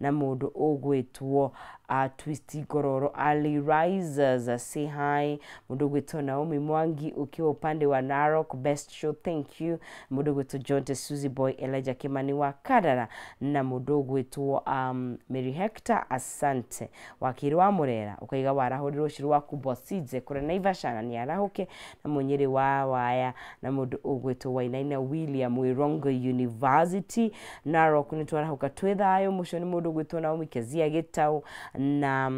Na mũndũ ũgwĩtwo Twisty Gororo Ali Risers, say hi. Mũndũ ũgwĩtwo Naomi Mwangi ukiwa upande wa Narok, best show, thank you. Mũndũ ũgwĩtwo John Suzy Boy Elijah Kimani wa Kadara na mũndũ ũgwĩtwo Mary Hector, asante. Wakiri wa Murera ukaiga warahũrirwo ũcũrũ waku Bosidze kũrĩa Naivasha na nĩarahũke na Mũnyĩrĩ wa Waya na mũndũ ũgwĩtwo Wainaina William Wirongo University Narok, nĩ twarahũka twĩ thayũ. Mũcio nĩ mũndũ ũgwĩtwo Naomi Kezia Gĩtaũ na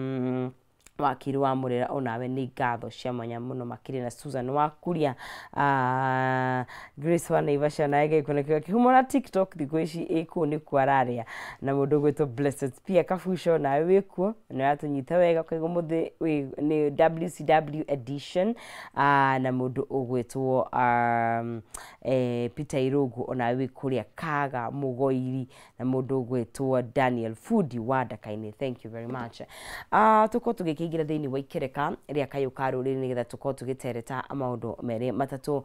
wakiri wa Murera, onawe nĩ ngatho cia mwanya mũno makĩria na Susan Wakuria, Grace wa Naivasha naye gĩkunĩkĩo kĩhumo na TikTok thikũ ici ĩkuo nĩkuo ararĩa na mũndũ ũgwĩtwo Blessed Pia Kabuco nawe wĩkuo nĩ ũratũnyita wega ũkaigua mũthĩ nĩ WCW edition, na mũndũ ũgwĩtwo Peter Irũngũ onawe wĩ kũrĩa Kaga Mũgoiri na mũndũ ũgwĩtwo Daniel Fudi wa Ndaka-inĩ, thank you very much. Tũkorwo tũgĩkĩingĩra thĩinĩ wa ikereka rĩa kayũ ka rũrĩrĩ nĩgetha tũkorwo tũgĩtereta maũndũ merĩ matatũ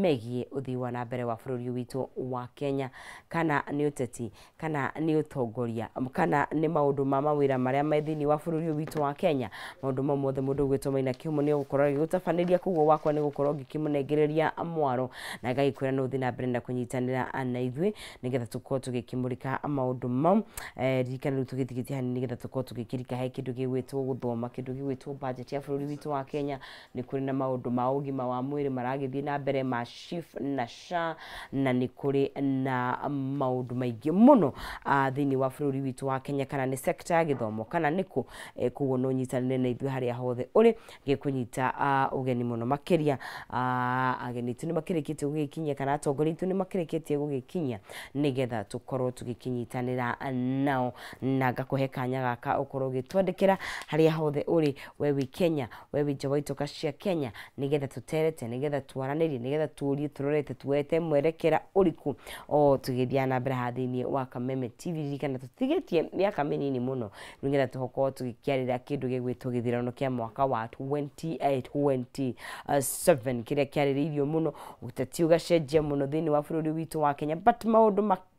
megiĩ ũthii wa na mbere wa bũrũri witũ wa Kenya, kana nĩ ũteti, kana nĩ ũtongoria, kana nĩ maũndũ ma mawĩra marĩa me thĩinĩ wa bũrũri witũ wa Kenya. Maũndũ mau mothe mũndũ ũgwĩtwo Maina Kĩhumo nĩ egũkorwo agĩgũtabanĩria, koguo wakwa nĩ gũkorwo ngĩkĩmũnengereria mwaro na ngagĩkwĩra no ũthiĩ na mbere na kũnyitanĩra na ithuĩ nĩgetha tũkorwo tũgĩkĩmũrĩka maũndũ mau. Ririkana rĩu tũgĩtigĩtie hanini nĩgetha tũkorwo tũgĩkĩrika he kĩndũ gĩgwĩtwo gũthoma, kĩndũ gĩgwĩtwo budget ya bũrũri witũ wa Kenya. Nĩ kũrĩ na maũndũ ma ũgima wa mwĩrĩ maragĩthiĩ na mbere ma SHIF na SHA, na nĩ kũrĩ na maũndũ maingĩ mũno thĩinĩ wa bũrũri witũ wa Kenya, kana nĩ sector ya gĩthomo kana nĩkũ. Koguo no nyitanĩre na ithuĩ harĩa hothe ũrĩ, gĩkũnyita ũgeni mũno makĩria. Ageni aitũ nĩ makĩrĩkĩtie gũgĩkinyia, kana atongoria aitũ nĩ makĩrĩkĩtie gũgĩkinyia nĩgetha tũkorwo tũgĩkĩnyitanĩra nao, na ngakũhe kanya gaka ũkorwo ũgĩtwandĩkĩra harĩa hothe ũrĩ, we wĩ Kenya, we wĩ nja wa itoka cia Kenya, nĩgetha tũterete, nĩgetha twaranĩrie, nĩgetha tũrie tũrorete tuoete mwerekera ũrĩkũ o tũgĩthiaga na mbere haha thĩinĩ wa Kameme TV. Ririkana tũtigĩtie mĩaka mĩnini mũno nĩgetha tũkorwo tũgĩkĩarĩra kĩndũ gĩgwĩtwo gĩthurano kĩa mwaka wa 2027 kĩrĩa kĩarĩrĩirio mũno, ũteti ũgacenjia mũno thĩinĩ wa bũrũri witũ wa Kenya, but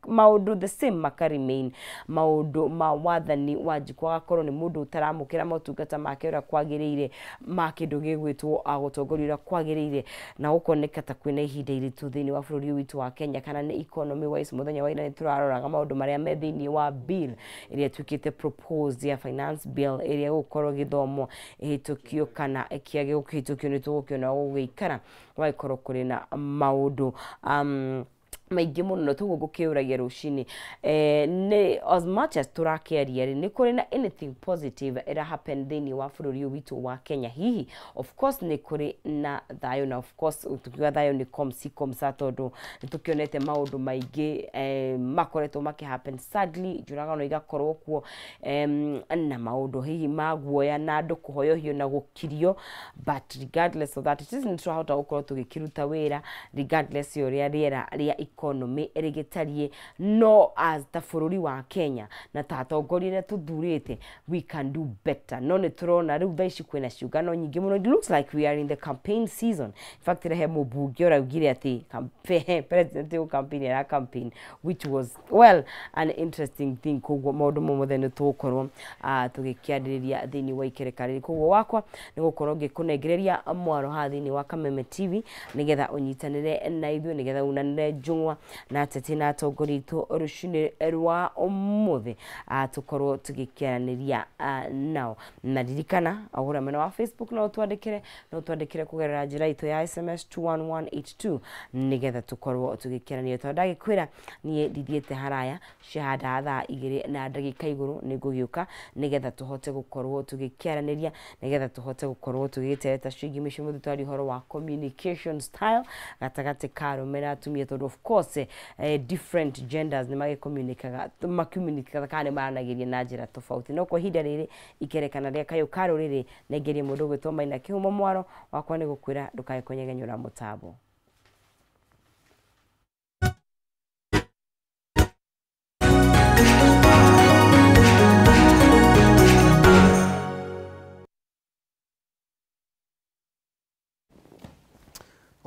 maũndũ the same maka remain. Maũndũ ma wathani wa njikũ agakorwo nĩ mũndũ ũtaramũkĩra motungata make ũrĩa kwagĩrĩire, ma kĩndũ gĩgwĩtwo gũtongoria ũrĩa kwagĩrĩire, na gũkoneka ta kwĩna ihinda iritũ thĩinĩ wa bũrũri witũ wa Kenya, kana nĩ economy wise. Mũthenya wa ira nĩ tũraroraga maũndũ marĩa me thĩinĩ wa bill ĩrĩa ĩtuĩkĩte proposed ya finance bill ĩrĩa ĩgũkorwo ĩgĩthomwo ĩhĩtũkio kana ĩkĩage gũkĩhĩtũkio, nĩ tũgũkĩona gũgĩikara gũgagĩkorwo kũrĩ na maũndũ maingĩ mũno. Toguo ngũkĩũragia rũcinĩ, nĩ as much as tũrakĩaria rĩ, nĩ kũrĩ na anything positive ĩra happen thĩinĩ wa bũrũri ũyũ witũ wa Kenya? Hihi of course nĩ kũrĩ na thayũ, na of course tukiuga thayũ nĩ comme ci comme ça, tondũ nĩ tũkĩonete maũndũ maingĩ makoretwo makĩ happen sadly, njũragano igakorwo kuo, na maũndũ hihi ma guoya na andũ kũhoyohio na gũkirio. But regardless of that, it isn't tũrahota gũkorwo tũgĩkĩruta wĩra regardless ya ũrĩa rĩera rĩa economy rĩgĩtariĩ. No as ta bũrũri wa Kenya na ta atongoria arĩa tũthurĩte, we can do better. No nĩ tũrona rĩu thaa ici kwĩna ciũngano nyingĩ mũno. It looks like we are in the campaign season. In fact, he mũmbunge ũraugire atĩ president ũ campaign ara campaign, which was well an interesting thing. Koguo maũndũ mau mothe nĩ tũgũkorwo tũgĩkĩarĩrĩria thĩinĩ wa ikereka rĩrĩ. Koguo wakwa nĩ gũkorwo ngĩkũnengereria mwaro haha thĩinĩ wa Kameme TV nĩgetha ũnyitanĩre na ithuĩ, nĩgetha unanĩre njũng'wa na ateti na atongoria aitũ rũcinĩ rwa ũmũthĩ, tũkorwo tũgĩkĩaranĩria nao. Na ririkana ũgũra mwena wa Facebook no ũtwandĩkĩre, no ũtwandĩkĩre kũgerera njĩra itũ ya SMS 21182 nĩgetha tũkorwo tũgĩkĩaranĩria, tondũ ndagĩkwĩra niĩ ndithiĩte haraya, ciahanda thaa 2 na ndagĩka igũrũ nĩ ngũgĩũka nĩgetha tũhote gũkorwo tũgĩkĩaranĩria, nĩgetha tũhote gũkorwo tũgĩtereta ciĩgiĩ mĩciĩ mũthĩ, twaria ũhoro wa communication style gatagatĩ ka arũme na atumia, tondũ of course different genders nĩ magĩcommunicaga, macommunicaga kana nĩ maranagĩria na njĩra tofauti. No kwa ihinda rĩrĩ ikerekana rĩa kayũ ka rũrĩrĩ nengerie mũndũ ũgwĩtwo Maina Kĩhumo mwaro wakwa nĩ gũkwĩra ndũkae kũnyegenyũra mũtambo.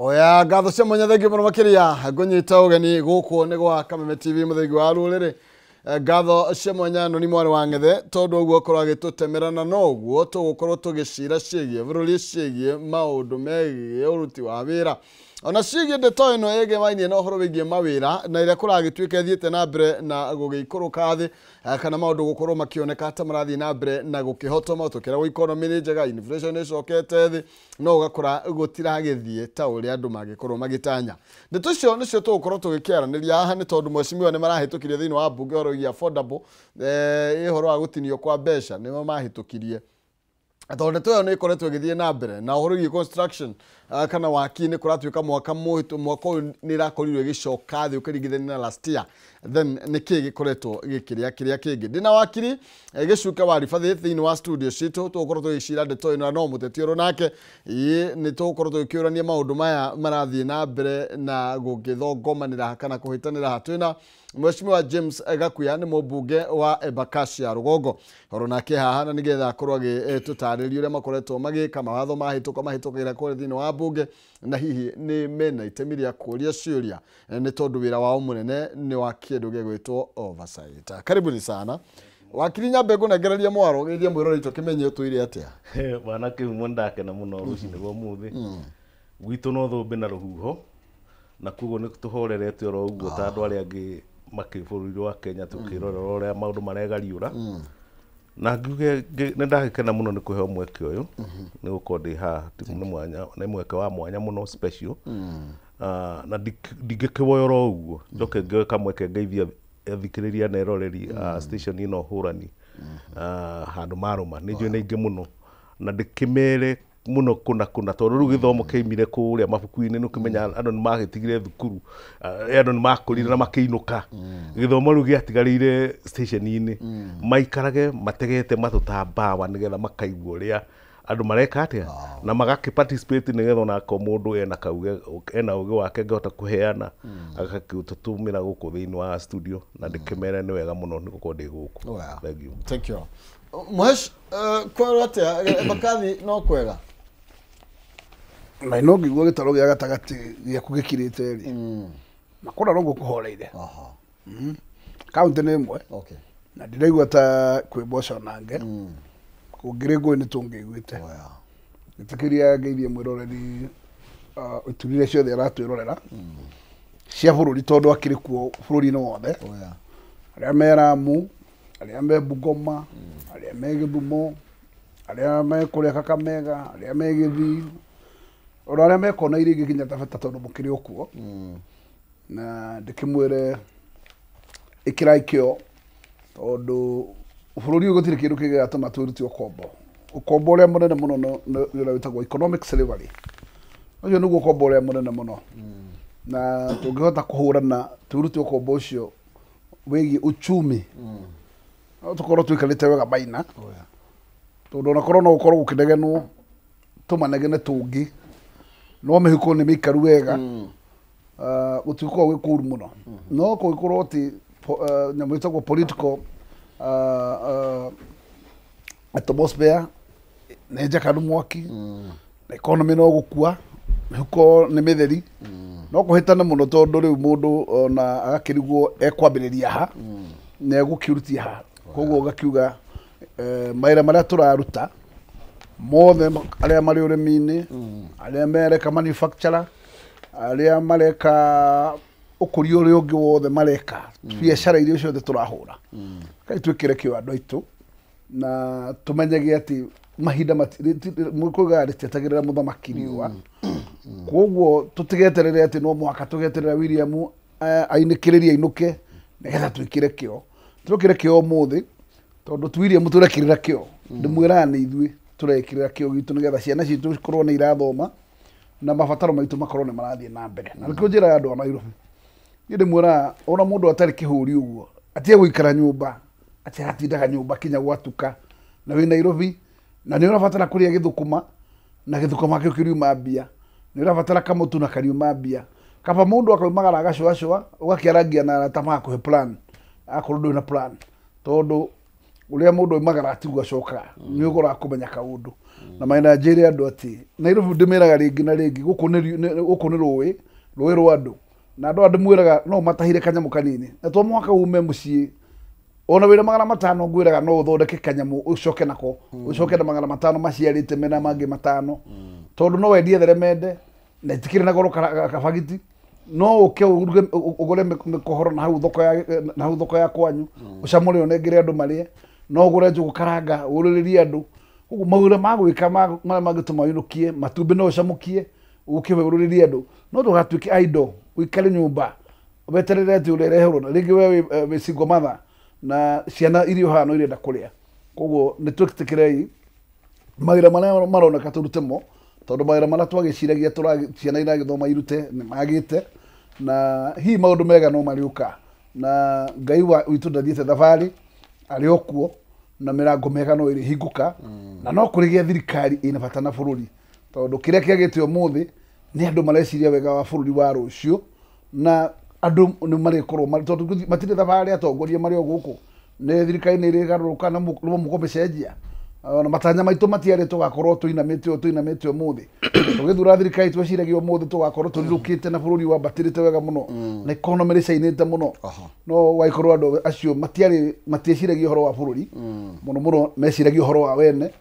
Oya ngatho cia mwanya, thengiũ mũno makĩria ngũnyita ũgeni gũkũ nĩ gwa Kameme TV mũthengi wa rũrĩrĩ. Ngatho cia mwanya no ni mwarĩ wa ng'ethe tondũ ũguo akorwo agĩtũtemera na noguo tũgũkorwo tũgĩcira ciĩgiĩ bũrũri, ciĩgiĩ maũndũ megiĩ ũruti wa wĩra, ona ciĩgiĩ ndeto ĩno ĩgemainie na ũhoro wĩgiĩ mawĩra na ĩrĩa kũragĩtuĩka ĩthiĩte na mbere na gũgĩikũrũka thĩ, kana maũndũ gũkorwo makĩoneka ta marathiĩ na mbere na gũkĩhotoma. Tũkĩragwo economy nĩ njega, inflation ĩcokete thĩ, no ũgakora gũtiragĩthiĩ ta ũrĩa andũ mangĩkorwo magĩtanya. Ndeto icio nĩcio tũgũkorwo tũgĩkĩaranĩria haha, nĩ tondũ mheshimiwa nĩ marahĩtũkirie thĩinĩ wa mbunge ũhoro wĩgiĩ affordable, ũhoro wa gũtinio kwa mbeca nĩmo mahĩtũkirie, tondũ ndeto ĩyo nĩ ĩkoretwo ĩgĩthiĩ na mbere na ũhoro wĩgiĩ construction, kana waki nĩ kũratuĩka mwaka mũhĩtũ, mwaka ũyũ nĩ ĩrakorirwo ĩgĩcoka thĩ ũkĩringithania na last year. Then nĩ kĩĩ gĩkoretwo gĩkĩrĩa kĩrĩa kĩngĩ? Ndĩna wakiri Gĩcuke wa Ribathĩ thĩinĩ wa studio citũ, tũgũkorwo tũgĩcira ndeto ĩno na no mũteti ũrũ nake ĩĩ nĩ tũgũkorwo tũgĩkĩũrania maũndũ maya marathiĩ na mbere na gũgĩthongomanĩra kana kũhĩtanĩra. Twĩna Mheshimiwa James Gakuya, nĩ mũmbunge wa Embakasi ya Rũgongo, oro nake haha, na nĩgetha akorwo agĩtũtarĩria ũrĩa makoretwo magĩka mawatho mahĩtũka mahĩtũkagĩra kũrĩa thĩinĩ wa mbunge, na hihi nĩ mena itemi rĩa kũria ciũria, nĩ tondũ wĩra wao mũnene nĩ wa kĩndũ gĩgwĩtwo oversight. Karibuni sana wakiri, nyambe ngũnengereria mwaro geithie mwĩroreri tũkĩmenye ũtũire atĩa. Bwana Kĩhumo, ndakena mũno rũcinĩ rwa ũmũthĩ. Gwitũ no thũmbĩ na rũhuho, na koguo nĩ tũhorerete oro ũguo ta andũ arĩa angĩ makĩ bũrũri wa Kenya, tũkĩrorera ũrĩa maũndũ maregariũra. Na ngiuge nĩ ndagĩkena mũno nĩ kũheo mweke ũyũ nĩ gũkorwo ndĩ haha. Nĩ mwanya, nĩ mweke wa mwanya mũno, special. Na ndingĩkĩwoya oro ũguo, njoke ngĩoe kamweke ngeithia athikĩrĩria na eroreri a station ĩno hũrani handũ marũma nĩ njũĩ nĩ aingĩ mũno, na ndĩkĩmere mũno kũna kũna, tondũ rĩu gĩthomo kĩaimire kũrĩa mabuku-inĩ. Nĩ ũkĩmenya andũ nĩ magĩtigire thukuru, andũ nĩ makũrire na makĩinũka, gĩthomo rĩu gĩatigarĩire station-inĩ. Maikarage mategete matũ ta mbawa nĩgetha makaigua ũrĩa andũ mareka atĩa na magakĩ participate, nĩgetha onako mũndũ ena kauge, ena ũgĩ wake angĩhota kũheana, agakĩtũtũmĩra gũkũ thĩinĩ wa studio, na ndĩkĩmere nĩ wega mũno nĩ gũkorwo ndĩ gũkũ. Well. Thank you. Thank you. Mhesh, kwero atĩa Embakathi? No kwega. Na no ngĩigua gĩtarũ gĩa gatagatĩ gĩaku gĩkirĩte rĩ, na kũna noguo kũhoreire. Kaunti nĩ ĩmwe na ndiraigua ta kwĩ mboco nange kũngĩrĩ ngũĩ nĩ tũngĩiguĩte. Gĩtĩkĩria ngeithie mwĩroreri ituri iria ciothe aratwĩrorera cia bũrũri, tondũ akĩrĩ kuo bũrũri-inĩ wothe, arĩa me Lamu, arĩa me Bungoma, arĩa me Gĩthumo, arĩa me kũrĩa Kakamega, arĩa me Gĩthii, ona arĩa me kona iria ingĩ nginya Taveta, tondũ mũkĩrĩ o kuo. Na ndĩkĩmwĩre ĩkĩrai kĩo, tondũ bũrũri ũyũ gũtirĩ kĩndũ kĩngĩgatũma twĩrute ũkombo. Ũkombo ũrĩa mũnene mũno nĩ ũrĩa wĩtagwo economic slavery. Ũcio nĩguo ũkombo ũrĩa mũnene mũno, na tũngĩhota kũhũrana twĩrute ũkombo ũcio wĩgiĩ uchumi, no tũkorwo tũikarĩte wega maina, tondũ ona korwo no gũkorwo gũkĩnegenwo tũmanegene tũngĩ, no mĩhuko nĩ mĩikaru wega. Gũtigũkorwo gwĩ kũru mũno, no kũngĩkorwo atĩ nyamũ ĩtagwo political atmosphere nĩ njakanu mwaki, na economy no gũkua, mĩhuko nĩ mĩtheri, no kũhĩtana mũno, tondũ rĩu mũndũ ona agakĩrigwo ekwambĩrĩria ha na egũkĩrutia ha. Koguo ũgakiuga mawĩra marĩa tũraruta mothe, arĩa marĩ ũrĩmi-inĩ, arĩa mareka manufacturer, arĩa mareka ũkũria ũrĩa ũngĩ wothe mareka biacara iria ciothe tũrahũra, kai twĩkĩre kĩo andũ aitũ, na tũmenyage atĩ mahinda mũkũigaga rĩtietagĩrĩra mũthamaki riũa. Koguo tũtigeterere atĩ no mũhaka tũgeterera William ainĩkĩrĩrie ainũke nĩgetha twĩkĩre kĩo. Twĩkĩre kĩo ũmũthĩ, tondũ ti William tũrekĩrĩra kĩo, ndĩmwĩraga nĩ ithuĩ tũrekĩrĩra kĩo gitũ, nĩgetha ciana citũ cikorwo nĩ irathoma na mabataro maitũ makorwo nĩ marathiĩ na mbere. Na nĩkĩo njĩraga andũ a Nairobi, niĩ ndĩmwĩraga ona mũndũ atarĩ kĩhũri ũguo atige gũikara nyũmba, atĩ agatindaga nyũmba kinya gwatuka, na wĩ Nairobi na nĩ ũrabatara kũrĩa gĩthũkũma, na gĩthũkũma kĩu kĩriuma mbia, nĩ ũrabatara kamũtu na kariuma mbia. Kaba mũndũ akaumagara agacũacũa, ũgakĩarangia na arata magakũhe plan akorwo ndũrĩ na plan, tondũ ũrĩa mũndũ aumagara atiguo acokaga, nĩ ũgoraga kũmenya kaũndũ. Na maina njĩre andũ atĩ Nairobi, ndĩmĩraga rĩngĩ na rĩngĩ, gũkũ nĩ gũkũ nĩ rũĩ, rũĩ rwa andũ, na andũ aya ndĩmwĩraga no matahire kanyamũ kanini, na to mũhaka ume mũciĩ. Ona wĩra 500 ngwĩraga no ũthondeke kanyamũ ũcoke nako ũcoke na 500 maciarĩte mena mangĩ 5 tondũ no wendie theremende na itikĩrĩ na goro kabagiti no ũke ũgũre mĩkohoro na hau thoko ya na hau thoko ya kwanyu ũcamũre ũnengere andũ marĩe no ũgũre njũgũ karanga ũrĩrĩrie andũ koguo mawĩra ma gwĩka marĩa mangĩtũma ũinũkie matumbĩ no ũcamũkie ũke ũrĩrĩrie andũ no ndũgatuĩke idle ũikare nyũmba weterere atĩ ũrereherwo na rĩngĩ we wĩ single mother na ciana irio haha no irenda kũrĩa koguo nĩ twĩtĩkĩrei mawĩra marĩa maroneka tũrute mo tondũ mawĩra marĩa twagĩciragia ciana iragĩthoma irute nĩ magĩte na hihi maũndũ mega no marĩũka na Ngai witũ ndathiĩte thabarĩ arĩ o kuo na mĩrango mĩega no ĩrĩhingũka na no kũrĩgĩa thirikari ĩna bata na bũrũri tondũ kĩrĩa kĩagĩte ũmũthĩ nĩ andũ mareciria wega wa bũrũri wa rũciũ na andũ nĩ marĩkorwo tondũ matirĩ thabarĩ atongoria marĩ o gũkũ nĩ thirikari nĩ ĩrĩgarũrũka na mũkũmĩcenjia ona matanya maitũ matiarĩ tũgakorwo tũinamĩte ũũ tũinamĩte ũmũthĩ tũgĩthura thirikari tweciragia ũmũthĩ tũgakorwo tũrirũkĩte na bũrũri wambatĩrĩte wega mũno na economy rĩcainĩte mũno no gũgagĩkorwo andũ acio matiarĩ matieciragia ũhoro wa bũrũri mũno mũno meciragia ũhoro wa wene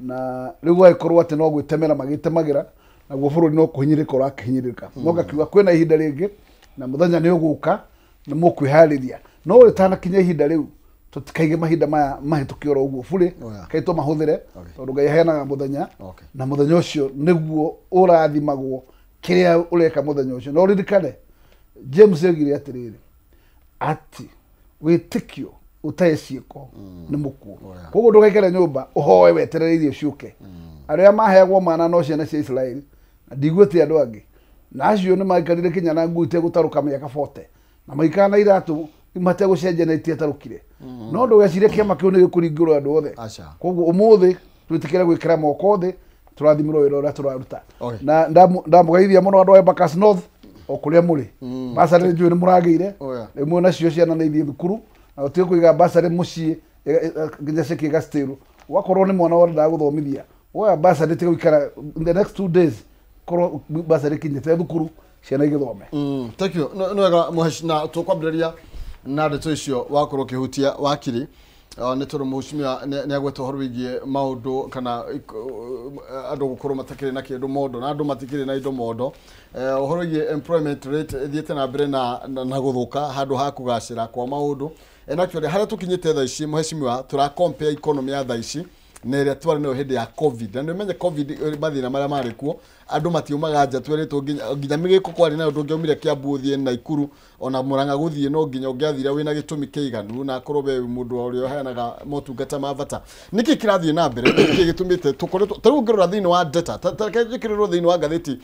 na rĩu gũgagĩkorwo atĩ no gwĩtemera magĩtemagĩra naguo bũrũri no kũhinyĩrĩka ũrakĩhinyĩrĩka no ngakiuga kwĩna ihinda rĩngĩ na mũthenya nĩ ũgũka na mũkwĩharĩria no rĩtanakinya ihinda rĩu tutikaige mahinda maya mahĩtũke oro ũguo burĩ kaĩ tũmahũthĩre tondũ Ngai aheanaga mũthenya na mũthenya ũcio nĩguo ũrathimagwo kĩrĩa ũreka mũthenya ũcio no ũririkane James oigire atĩrĩrĩ atĩ wĩtĩkio ũtarĩ ciĩko nĩ mũkuũ koguo ndũgaikare nyũmba ũhoe weterere irio ciũke arĩa maheagwo mana no ciana cia Isiraeli na ndiguĩte andũ angĩ na acio nĩ maikarire kinya na ngui itegũtarũka mĩaka 40 na maikara na iratũ mategũcenjia na itiatarũkire no ndũgecirie kĩama kĩu nĩ gĩkũringĩrwo andũ othe koguo ũmũthĩ twĩtĩkĩre gwĩkĩra moko thĩ tũrathimĩrwo wĩra ũrĩa tũraruta na ndamũgeithia mũno andũ a Embakasi North o kũrĩa mũrĩ basarĩ njũĩ nĩ mũragĩire rĩmwe nacio ciana nĩ ithiĩ thukuru na ũtige kũiga basarĩ mũciĩ nginya ciĩke gacitĩrwo wakorwo nĩ mwana warendaga gũthomithia woya basarĩ tiga gũikara in the next 2 days korwo basarĩ kinyĩte thukuru ciana igĩthome. Thank you. Nĩ wega mũheci na tũkwambĩrĩria na ndeto icio wakorwo ũkĩhutia wakiri nĩ tondũ mũhecimiwa nĩ agweta ũhoro wĩgiĩ maũndũ kana andũ gũkorwo matakĩrĩ na kĩndũ mondo na andũ matikĩrĩ na indo mondo ũhoro wĩgiĩ employment rate ĩthiĩte na mbere na gũthũka handũ ha kũgacĩra kwa maũndũ and actually harĩa tũkinyĩte thaa ici mũhecimiwa tũra compare economy ya thaa ici na ĩrĩa twarĩ nayo hĩndĩ ya COVID na nĩ ũmenye COVID mathĩna marĩa marĩ kuo andũ matiumaga nja twerĩtwo nginya mĩgĩko kwarĩ nayo ndũngĩaumire Kiambu ũthiĩ Naikuru ona Murang'a gũthiĩ no nginya ũngĩathire wĩna gĩtũmi kĩiganu na akorwo we mũndũ ũrĩa ũheanaga motungata ma bata nĩkĩ kĩrathiĩ na mbere nĩkĩ gĩtũmĩte tũkoretwo ta rĩu ũngĩrora thĩinĩ wa data ta reke njĩkĩrĩrwo thĩinĩ wa ngathĩti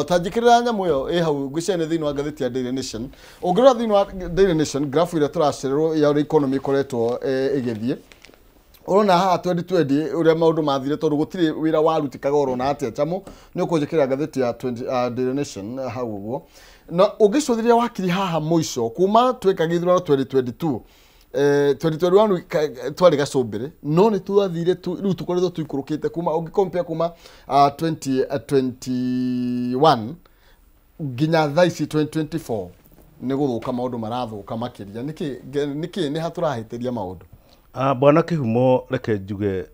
ta njĩkĩrĩra nyamũ ĩyo ĩ hau ngwĩciria nĩ thĩinĩ wa ngathĩti ya Daily Nation ũngĩrora thĩinĩ wa Daily Nation graph ĩrĩa tũracererwo ya ũrĩa economy ĩkoretwo ĩgĩthiĩ urona haha 2020 uria maundu mathire tondu gutiri wira warutikaga urona atia chamo ni ukunjikira ngatheti ya Daily Nation hau uguo na ungicuthiria wakiri haha muico kuma tweka githurano 2022 2021 twari gacumbiri no ni twathire riu tukoretwo tuikurukite kuma ungicompare kuma 2021 nginya thaa ici 2024 ni guthuka maundu marathuka makiria niki ni haturahitiria maundu. Bwana Kĩhumo reke njuge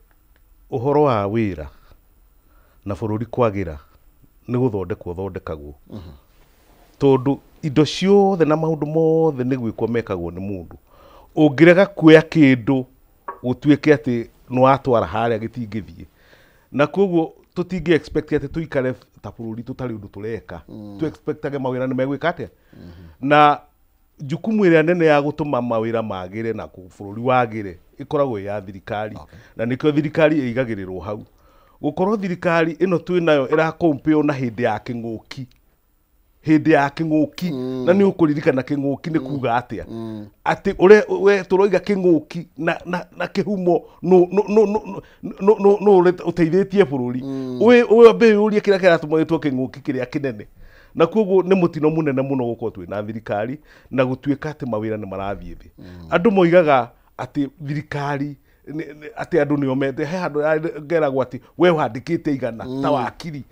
ũhoro wa wĩra na bũrũri kwagĩra nĩ gũthondekwo thondekagwo tondũ indo ciothe na maũndũ mothe nĩ gwĩkwo mekagwo nĩ mũndũ ũngĩrega kuoya kĩndũ gũtuĩke atĩ nĩ watwara harĩa gĩtingĩthiĩ na koguo tũtingĩ expect atĩ tũikare ta bũrũri tũtarĩ ũndũ tũreka tũ expectage mawĩra nĩ megwĩka atĩa na jukumu ĩrĩa nene ya gũtũma mawĩra magĩre na bũrũri wagĩre ĩkoragwo ya thirikari na nĩkĩo thirikari ĩigagĩrĩrwo hau gũkorwo thirikari ĩno twĩ nayo ĩrakompeo na hĩndĩ ya kĩng'ũki hĩndĩ ya kĩng'ũki na nĩ ũkũririkana kĩng'ũki nĩ kuga atĩa atĩ ũrĩa we tũroiga kĩng'ũki na kĩhumo no ũteithĩtie bũrũri wambe ũrie kĩrĩa kĩratũma gĩtwo kĩng'ũki kĩrĩa kĩnene na koguo nĩ mũtino mũnene mũno gũkorwo twĩ na thirikari na gũtuĩka atĩ mawĩra nĩ marathiĩ thĩ andũ moigaga atĩ thirikari atĩ andũ nĩo mete he handũ ngeragwo atĩ we wandĩkĩte igana ta wakiri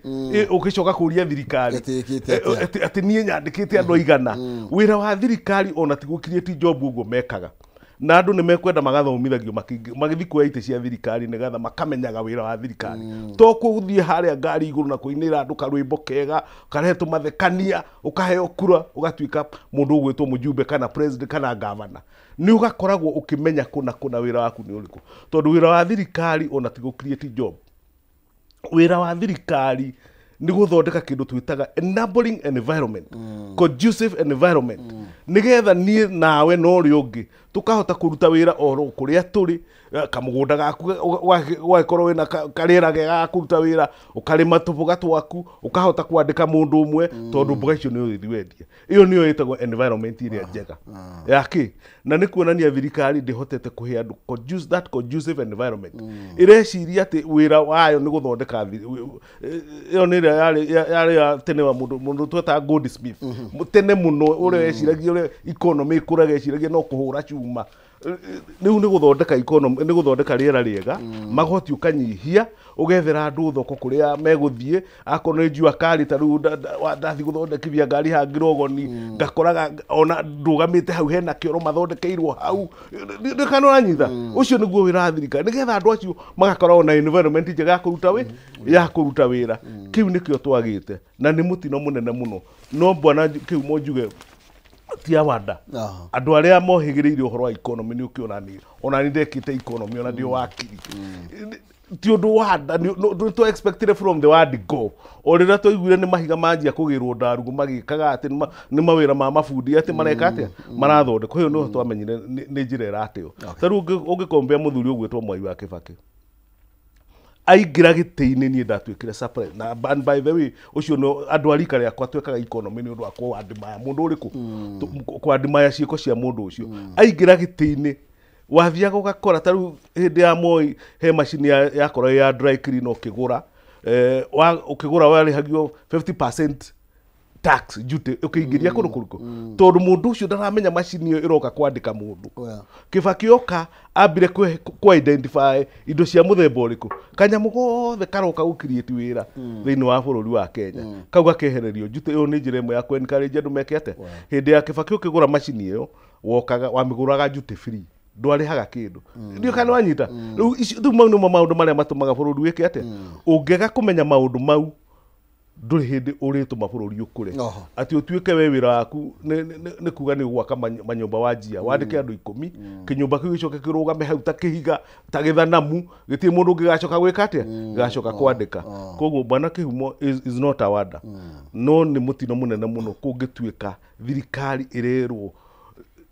ũgĩcoka kũria thirikari atĩ niĩ nyandĩkĩte andũ igana wĩra wa thirikari ona ti gũ create job ũguo mekaga Na andũ nĩ mekwenda magathomithagio magĩthiĩ kuoya itĩ cia thirikari nĩgetha makamenyaga wĩra wa thirikari. To kũthiĩ harĩa ngari igũrũ na kũinĩra andũ karwĩmbo kega, ũkarehe tũmathekania, ũkaheo kura, ũgatuĩka mũndũ ũgwĩtwo mũjumbe kana president kana gavana. Nĩ ũgakoragwo ũkĩmenya kũna kũna wĩra waku nĩ ũrĩkũ. Tondũ wĩra wa thirikari ona ti gũ create job. Wĩra wa thirikari nĩ gũthondeka kĩndũ twĩtaga enabling environment, conducive environment, nĩgetha niĩ nawe na ũrĩa ũngĩ tũkahota kũruta wĩra oro kũrĩa tũrĩ, kamũgũnda gaku ũgagĩkorwo wĩna karĩera kega ga kũruta wĩra, ũkarĩma tũboga twaku, ũkahota kwandĩka mũndũ ũmwe, tondũ mboga icio nĩ ũgĩthiĩ wendie. Ĩyo nĩyo ĩtagwo environment ĩrĩa njega ya kĩ, na nĩ kuonania thirikari ndĩhotete kũhe andũ that conducive environment. Ĩreciria atĩ wĩra wayo nĩ gũthondeka ĩyo nĩ ĩrĩa yarĩ ya tene wa mũndũ twetaga Goldsmith. Tene mũno ũrĩa eciragia ũrĩa economy ĩkũraga, eciragia no kũhũra cuma. Rĩu nĩ gũthondeka economy, nĩ gũthondeka rĩera rĩega, magoti ũkanyihia, ũgethera andũ thoko kũrĩa megũthiĩ, akorwo nĩ jua kali ta rĩu ndathiĩ gũthondekithia ngari haha Ngirogoni, ngakoraga ona ndũgamĩte hau hena kĩoro mathondekeirwo hau. Nĩ kana ũranyita? Ũcio nĩguo wĩra wa thirikari, nĩgetha andũ acio magakoragwo na environment njega ya kũruta ya kũruta wĩra. Kĩu nĩkĩo twagĩte, na nĩ mũtino mũnene mũno. No bwana kĩu njuge ti awanda. Andũ arĩa mohĩgĩrĩire ũhoro wa economy nĩ ũkĩona nĩ ona nĩ ndekĩte economy ona ndĩ wakiri. Ti ũndũ wa nda, nĩ tũ expected from the word go. O rĩrĩa twaiguire nĩ mahiga manjia kũgĩrwo ndarugu magĩkaga atĩ nĩ mawĩra ma mabundi atĩ mareka atĩa marathondekwo, ĩyo nĩho twamenyire nĩ njĩra ĩrateo. Ta rĩu ũngĩkombea mũthuri ũgwĩtwo Mwai wa Kĩbakĩ aingĩra gĩtĩ-inĩ, niĩ ndatuĩkire surprise. Na and by the way, ũcio nĩ andũ a rika rĩakwa twekaga economy nĩ ũndũ wa kũ-admire mũndũ ũrĩkũ, kũ-admire ciĩko cia mũndũ ũcio. Aingĩra gĩtĩ-inĩ wathiaga ũgakora ta rĩu hĩndĩ ya Moi he macini yakorwo ya dry clean ũkĩgũra, ũkĩgũra warĩhagio 50% tax duty ũkĩingĩria kũndũ kũrĩkũ, tondũ mũndũ ũcio ndaramenya macini ĩyo ĩroka kwandĩka mũndũ. Kĩbakĩ oka ambire kũ identify indo cia mũthemba ũrĩkũ, kanyamũ gothe karoka gũ create wĩra thĩinĩ wa bũrũri wa Kenya, kau gakehererio duty. Ĩyo nĩ njĩra ĩmwe ya kũ encourage andũ meke atĩa. Hĩndĩ ya Kĩbakĩ ũkĩgũra macini ĩyo wokaga wamĩgũraga duty free, ndwarĩhaga kĩndũ. Ndiũ kana wanyita. Rĩu mau nĩmo maũndũ marĩa matũmaga bũrũri wĩke atĩa. Ũngĩaga kũmenya maũndũ mau ndũrĩ hĩndĩ ũrĩtũma bũrũri ũkũre. Atĩ ũtuĩke we wĩra waku nĩ kuga nĩ ũgwaka manyũmba wanjia, wandĩke andũ 10, kĩnyũmba kĩu gĩcoke kĩrũgame hau ta kĩhiga ta gĩthanamu, gĩtirĩ mũndũ ũngĩ gacoka gwĩka atĩa, gacoka kwandĩka. Koguo bwana Kĩhumo is not a wonder. No nĩ mũtino mũnene mũno kũngĩtuĩka thirikari ĩrerwo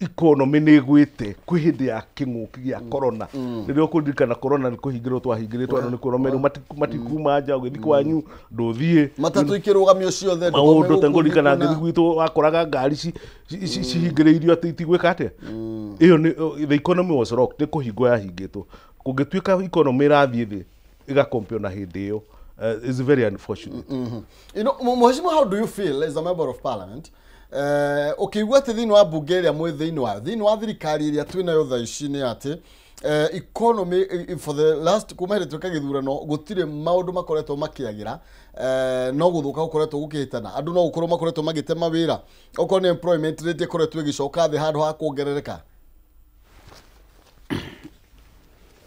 economy nĩ ĩgwĩte kwĩ hĩndĩ ya kĩng'ũki gĩa corona. Rĩrĩa ũkũririkana corona nĩ kũhingĩrwo twahingĩrĩtwo, andũ nĩ kũromerwo matikuma nja, ũgĩthiĩ kwanyu ndũthiĩ, matatũ ikĩrũgamio ciothe, maũndũ ta ngũririkana ngĩthiĩ gwitũ wakoraga ngari cihingĩrĩirio atĩ itigwĩka atĩa. Ĩyo nĩ the economy was rocked, nĩ kũhingwo yahingĩtwo. Kũngĩtuĩka economy ĩrathiĩ thĩ ĩgakompio na hĩndĩ ĩyo, is very unfortunate. You know, Mheshimiwa, how do you feel as a member of parliament? Ũkĩigua atĩ thĩinĩ wa mbunge ĩrĩa mwĩ thĩinĩ wayo, thĩinĩ wa thirikari ĩrĩa twĩ nayo thaa ici nĩ atĩ economy for the last kuma hĩndĩ twĩka gĩthurano gũtirĩ maũndũ makoretwo makĩagĩra, no gũthũka gũkoretwo gũkĩhĩtana, andũ no gũkorwo makoretwo magĩtema wĩra, okorwo nĩ employment rate ĩkoretwo ĩgĩcoka thĩ handũ ha kuongerereka.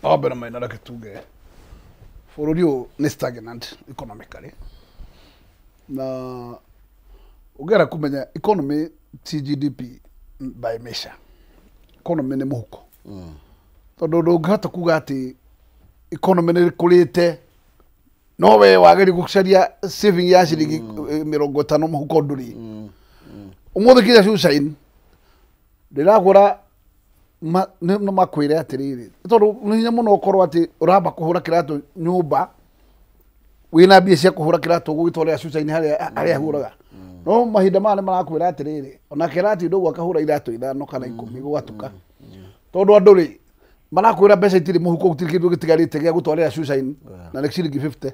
Wa mbere maina reke tuge bũrũri ũyũ nĩ stagnant economically, na ũngĩenda kũmenya economy ti GDP by measure, economy nĩ mũhuko. Tondũ ndũngĩhota kuga atĩ economy nĩ ĩkũrĩte no we wagĩrĩirwo gũcaria saving ya ciringi 50 mũhuko ndũrĩ. Ũmũthĩ kinya shoeshine ndĩragũra no makwĩre atĩrĩrĩ, tondũ nĩ hinya mũno ũkorwo atĩ ũramba kũhũra kĩratũ nyũmba wĩna mbia cia kũhũra kĩratũ ũgũgĩtwarĩra shoeshine harĩa ahũraga. No mahinda maya nĩ marakwĩra atĩrĩrĩ, ona kĩratũ ndũgwaka hũra iratũ 5 kana 10 gũgatuka. Tondũ andũ rĩ marakwĩra mbeca itirĩ mũhuko, gũtirĩ kĩndũ gĩtigarĩte gĩa gũtwarĩra shoeshine na nĩ ciringi 50.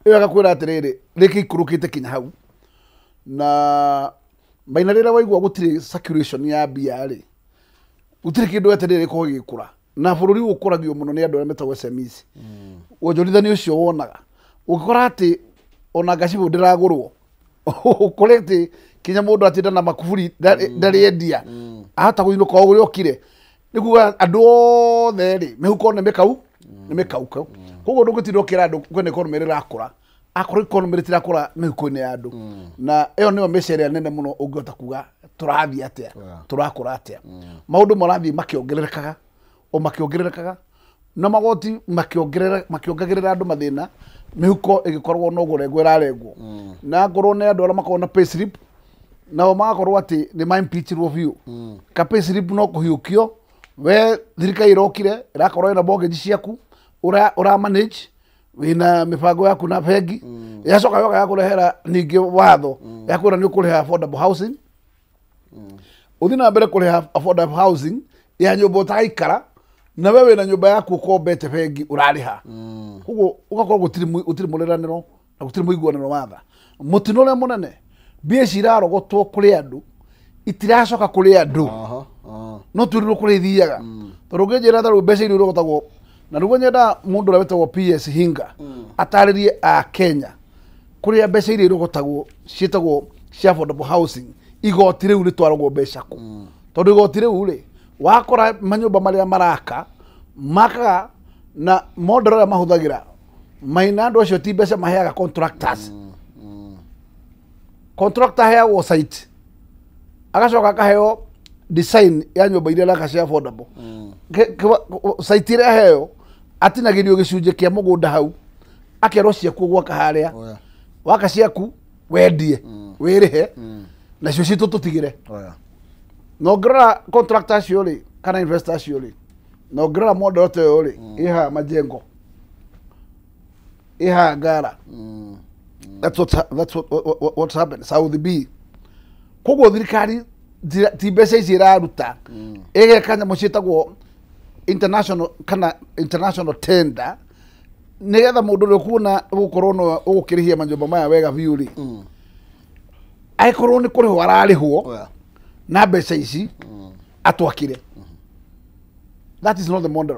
Ĩyo agakwĩra atĩrĩrĩ, rĩkĩ ikũrũkĩte kinya hau. Na maina rĩrĩa waigua gũtirĩ circulation ya mbia rĩ, gũtirĩ kĩndũ atĩrĩrĩ gĩkoragwo gĩgĩkũra. Na bũrũri ũkũragio mũno nĩ andũ arĩa metagwo SMEs. Wonjorithania ũcio wonaga ũgĩkora atĩ ona ngacibũ ndĩragũrwo, ũkore atĩ kinya mũndũ atinda na makuburi ndarĩ endia, Ahota kũinũka o ũrĩa okire. Nĩ kuga andũ othe rĩ mĩhuko nĩ mĩkau nĩ mĩkauka. Koguo ndũngĩtinda ũkĩra andũ kwĩna economy ĩrakũra akorwo economy ĩtirakũra mĩhuko-inĩ ya andũ. Na ĩyo nĩyo mĩca ĩrĩa nene mũno ũngĩhota kuga tũrathiĩ atĩa, tũrakũra atĩa. Maũndũ marathiĩ makĩongererekaga o makĩongererekaga na magoti makĩongagĩrĩra andũ mathĩna, mĩhuko ĩgĩkorwo no kũrengwo ĩrarengwo. Na ngorwo nĩ andũ arĩa makoragwo na payslip nao magakorwo atĩ nĩ ma-impeachirwo biũ. Ka payslip no kũhiũkio, we thirikari ĩrokire ĩrakorwo ĩna mortgage ciaku ũra manage wĩna mĩbango yaku na bengi, yacoka yoka yakũrehera ningĩ watho yakwĩra nĩ ũkũrĩha affordable housing. Ũthiĩ na mbere kũrĩha affordable housing ya nyũmba ũtagaikara na we wĩna nyũmba yaku ũkombete bengi ũrarĩha. Koguo ũgakorwo gũtirĩ mũrĩranĩro na gũtirĩ mũiguanĩro wa tha. Mũtino ũrĩa mũnene, mbia ici irarogotwo kũrĩ andũ itiracoka kũrĩ andũ. No twĩrirwo kũrĩa ithiaga. Tondũ ũngĩnjĩra ta rĩu mbeca iria irogotagwo, na nĩguo nyenda mũndũ ũrĩa wĩtagwo PS Hinga atarĩrie a Kenya kũrĩa mbeca iria irogotagwo ciĩtagwo cia affordable housing, igoti rĩu rĩtwaragwo mbeca kũ. Tondũ igoti rĩu rĩ wakora manyũmba marĩa maraka makaga na model ũrĩa mahũthagĩra maina andũ acio ti mbeca maheaga contractors. Contractor aheagwo site agacoka akaheo design ya nyũmba iria araka cia affordable. Site ĩrĩa aheo atinagĩrio gĩcunjĩ kĩa mũgũnda hau akerwo ciaku gwaka harĩa, waka ciaku wendie wĩrĩhe nacio citũ tũtigĩre. Na ũngĩrora contractor acio rĩ kana investor acio rĩ, na ũngĩrora model ta ĩyo rĩ ĩhaha majengo ĩhaha ngara. That's what happened South B. Koguo thirikari ti mbeca ici ĩraruta ĩgeka nyamũ ciĩtagwo international kana international tender nĩgetha mũndũ ũrĩa ũkuona ũgũkorwo no ũgũkĩrĩhia manyũmba maya wega biũ rĩ, angĩkorwo nĩ kũrĩhwo ararĩhwo na mbeca ici atwakire. That is not the model.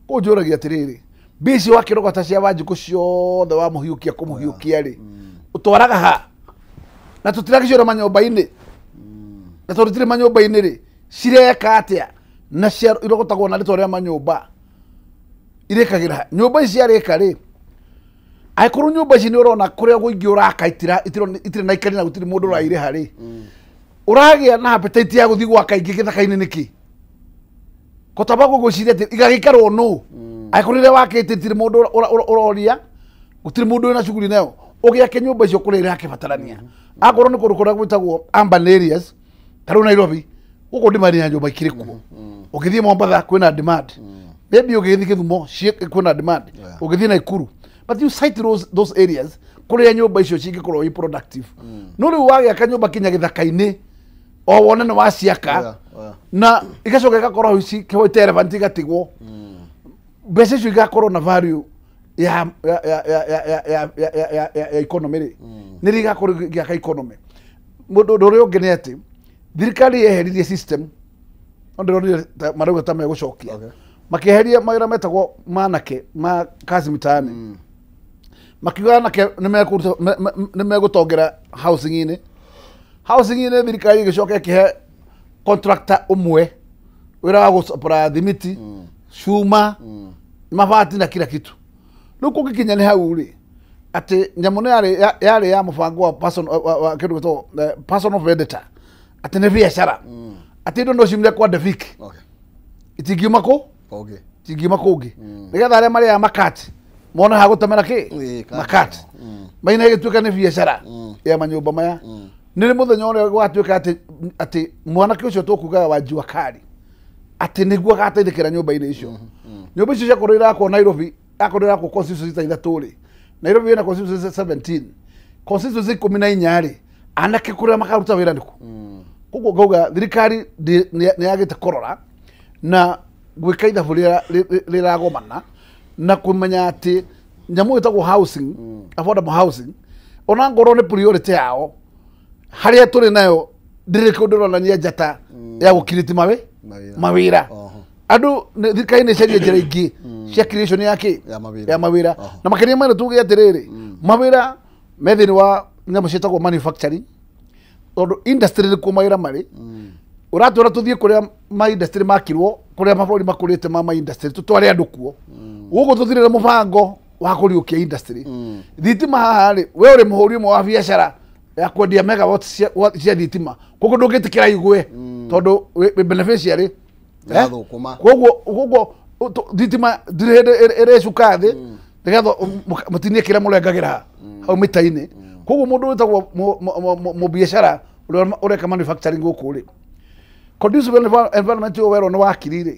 Koguo njũragia atĩrĩrĩ, mbia ici wakĩrogota cia Wanjikũ ciothe wamũhiũkia kũmũhiũkia rĩ ũtwaraga ha? Na tũtiragĩciora manyũmba-inĩ. Na tondũ itirĩ manyũmba-inĩ rĩ cireka atĩa? Na irogotagwo na rĩtwa rĩa manyũmba irĩkagĩra ha? Nyũmba ici ciarĩka rĩ, angĩkorwo nyũmba ici nĩ ũrona kũrĩa kũingĩ ũraka itirĩ na ikari na gũtirĩ mũndũ ũrairĩha rĩ, ũragĩa na appetite ya gũthiĩ gwaka ingĩ gĩthaka-inĩ nĩkĩ? Kotaba gũgwĩciria atĩ igagĩikarwo nũ? Angĩkorwo rĩrĩa wakĩte itirĩ mũndũ ũroria, gũtirĩ mũndũ wĩna shughuli nayo, ũgĩake nyũmba icio kũrĩa irakĩbatarania. Akorwo nĩ kũndũ kũrĩa gwĩtagwo urban areas ta rĩu Nairobi, gũkũ demand ya nyũmba ikĩrĩ kuo. Ũgĩthiĩ Mombatha kwĩna demand, maybe ũgĩthiĩ Kĩthumo kwĩna demand, ũgĩthiĩ Naikuru. But you cite those areas kũrĩa nyũmba icio cingĩkorwo i productive. No rĩu wagĩaka nyũmba kinya gĩthaka-inĩ o wone nĩ waciaka na igacoka igakorwo ici relevant igatigwo, mbeca icio igakorwo na value ya economy rĩ, nĩ igakorwo igĩaka economy. Mũndũ ũrĩa ũngĩ nĩ atĩ thirikari yeheririe system, no ndĩronire marauga ta megũcokia, makĩeheria mawĩra metagwo manake ma kazi mitaani, makiuga anake nĩ megũtongera housing-inĩ. Housing-inĩ thirikari ĩgĩcoka ĩkĩhe contractor ũmwe wĩra wa gũcapũra thimiti, cuma, mabati na kila kitu. Rĩu kũngĩkinya nĩ hau rĩ atĩ nyamũ nĩ yarĩ ya mũbango wa person wa kĩndũ gĩtagwo personal vendetta, atĩ nĩ biacara, atĩ indo no ciumire kwa Devik itingiuma kũ itingiuma kũngĩ, nĩgetha arĩa marĩaga makati mone ha gũtemera kĩ makati maina ĩgĩtuĩka nĩ biacara ya manyũmba maya. Nĩ mũthenya ũrĩa gwatuĩka atĩ mwanake ũcio tũkugaga wa Jua Kali atĩ nĩguo agateithĩkĩra nyũmba-inĩ icio. Nyũmba icio ciakorwo irakwo Nairobi, akorwo irakwo constituency ta ithatũ rĩ, Nairobi ĩna constituency 17, constituency 14 rĩ, anake kũrĩa makaruta wĩra nĩkũ? Koguo ngauga thirikari nĩ yagĩte kũrora na gwĩka ithabu rĩragomana na kũmenya atĩ nyamũ ĩtagwo housing, affordable housing, ona ngorwo nĩ priority yao, harĩa tũrĩ nayo ndĩrĩ kũndũ ĩronania njata ya gũkiriti mawĩra. Andũ thirikari nĩ ĩcaria njĩra ingĩ cia creation ya kĩ ya mawĩra. Na makĩria ma tuge atĩrĩrĩ, mawĩra me thĩinĩ wa nyamũ ciĩtagwo manufacturing, tondũ industry nĩkuo mawĩra marĩ. Ũratwĩra tũthiĩ kũrĩa ma industry makirwo, kũrĩa mabũrũri makũrĩte ma industry, tũtware andũ kuo. Gũkũ tũtirĩ na mũbango wa kũriũkia industry. Thitima haha rĩ, we ũrĩ mũhũri ũmwe wa biacara ya kwendia megawatts cia thitima, koguo ndũngĩtĩkĩra igwe tondũ wĩ beneficiary. Ĩrathũkũma. Koguo thitima ndirĩ hĩndĩ ĩrĩcuka thĩ nĩgetha mũtinie kĩrĩa mũrengagĩra hau mĩta-inĩ. Koguo mũndũ wĩtagwo mũbiacara ũrĩa ũreka manufacturing gũkũ rĩ, conducive environment ĩyo werwo nĩ wakiri rĩ,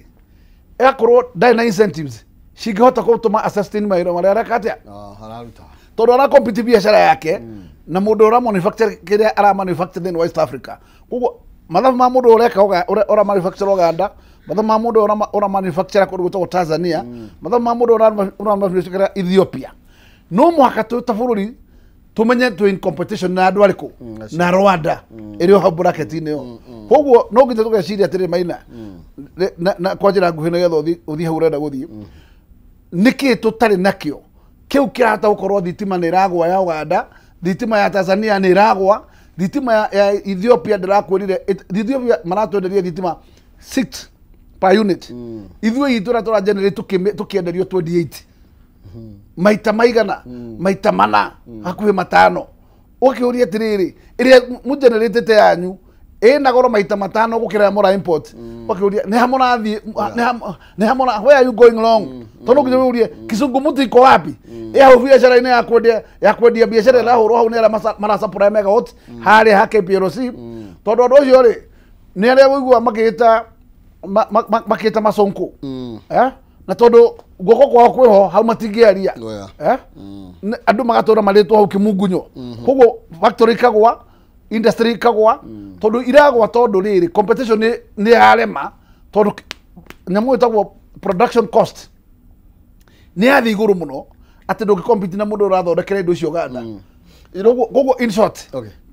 ĩgakorwo ndarĩ na incentives cingĩhota gũtũma sustain mawĩra marĩa areka atĩa. Araruta. Tondũ ara compete biacara yake na mũndũ ũra manufacture kĩrĩa ara manufacture thĩinĩ wa East Africa. Koguo mathabu ma mũndũ ũreka ũra manufacture Uganda, mathabu ma mũndũ ũra manufacture kũndũ gwĩtagwo Tanzania, mathabu ma mũndũ ũra manufacture Ethiopia. No mũhaka twĩ ta bũrũri tumenye twĩ in competition na andũ arĩkũ, na Rwanda ĩrĩ o hau bracket-inĩ ĩyo. Koguo no nginya tũgeciria atĩrĩrĩ Maina, na kwa njĩra nguhĩ nĩgetha ũthiĩ hau ũrenda gũthiĩ, nĩkĩ tũtarĩ nakĩo kĩu kĩrahota gũkorwo thitima nĩ ĩragwa ya Uganda, thitima ya Tanzania nĩ ĩragwa, thitima ya Ethiopia ndĩrakwĩrire, Ethiopia maratwenderia thitima 6 per unit, ithuĩ itũ ũrĩa tũra generate tũkĩenderio 28, maita maigana, maita mana, hakuhĩ matano. Ũkĩũria atĩrĩrĩ, ĩrĩa mũgeneratĩte yanyu ĩna goro maita matano gũkĩra mũra import, ũkĩũria nĩ ha mũrathiĩ, nĩ ha mũra, where are you going wrong? Tondũ nginya ũrie kizungumuti iko wapi? Ĩ hau biacara-inĩ ya kwendia biacara ĩrahũrwo hau nĩ arĩa mara supply megawatt harĩa ha KPLC, tondũ andũ acio rĩ nĩ arĩa ũiguaga makĩĩta masonko, na tondũ guoko kwao kwĩho hau matingĩaria, andũ magatũra marĩtwo hau kĩmungunyo. Koguo factory ikagwa, industry ikagwa, tondũ iragwa tondũ rĩrĩ competition nĩ yarema, tondũ nyamũ ĩtagwo production cost nĩ yathiĩ igũrũ mũno atĩ ndũngĩ compete na mũndũ ũrathondekera indo icio Uganda. Koguo in short,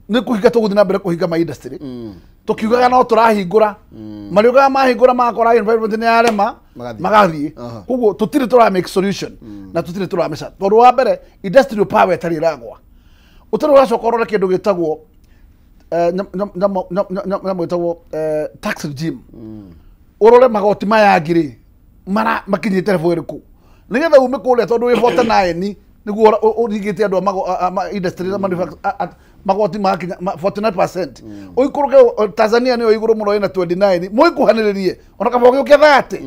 nĩ kũhinga tũgũthiĩ na mbere kũhinga ma industry, tũkiugaga no tũrahingũra, mariugaga mahingũra magakora environment nĩ yarema, magathiĩ. Koguo tũtirĩ tũra make solution na tũtirĩ tũrameca, tondũ wa mbere industrial power ĩtarĩ ĩragwa. Ũtarĩ ũracoka ũrore kĩndũ gĩtagwo nyamũ ĩtagwo tax regime, ũrore magoti maya angĩ rĩ makinyĩte level ĩrĩkũ nĩgetha ume kũrĩa, tondũ wĩ 49 nĩguo ũringĩte andũ a industry na magoti makinya 49%, ũikũrũke Tanzania nĩyo igũrũ mũno ĩna 29, mũikuhanĩrĩrie ona kaba ũgĩũke 30.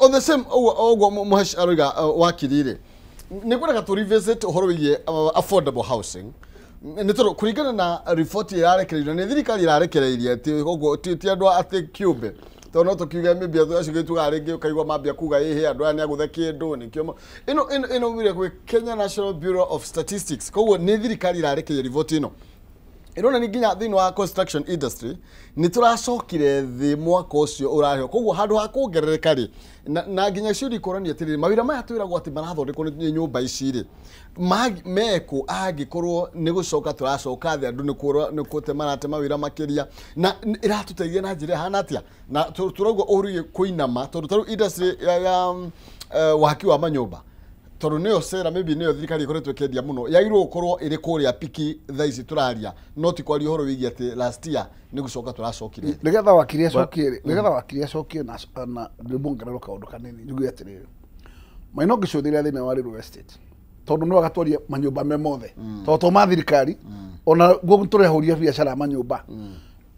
On the same ũguo mũhesh aroiga wakiri rĩ, nĩ ngwendaga tũ revisit ũhoro wĩgiĩ affordable housing, nĩ tondũ kũringana na riboti ĩrarekereirio nĩ thirikari ĩrarekereirie, ti ũguo ti andũ atĩ kĩũmbe, tondũ no tũkiuge maybe andũ acio gĩtugaga rĩngĩ ũkaigua mambia kuga ĩhĩ andũ aya nĩ agũthe kĩndũ nĩkĩo ĩno umire gwĩ Kenya National Bureau of Statistics. Koguo nĩ thirikari ĩrarekereirie riboti ĩno ĩronania nginya thĩinĩ wa construction industry nĩ tũracokire thĩ mwaka ũcio ũrarĩho. Koguo handũ ha kuongerereka rĩ, na nginya ciũria ikonania atĩrĩrĩ, mawĩra maya twĩragwo atĩ marathondekwo nĩ nyũmba ici rĩ, mekũ angĩkorwo nĩ gũcoka tũracoka thĩ, andũ nĩ kũte marate mawĩra makĩria, na ĩratũteithia na njĩra ĩhana atĩa? Na tũrauga ũhoro kũinama, tondũ tarĩu industry ya waki wa manyũmba, tondũ nĩyo sera maybe nĩyo thirikari ĩkoretwo ĩkĩendia mũno, yagĩrĩirwo gũkorwo ĩrĩ kũrĩa piki thaa ici tũraria, no ti kwaria ũhoro wĩgiĩ atĩ last year nĩ gũcoka tũracokire. Nĩgetha wakiri acokie rĩ, nĩgetha wakiri acokie na ndĩmuongerere kaũndũ kanini, njuge atĩrĩrĩ, Maina ũngĩcũthĩrĩria thĩinĩ wa real estate, tondũ nĩwe agatwaria manyũmba me mothe, tondũ to ma thirikari, ona guo tũrehũria biacara ya manyũmba,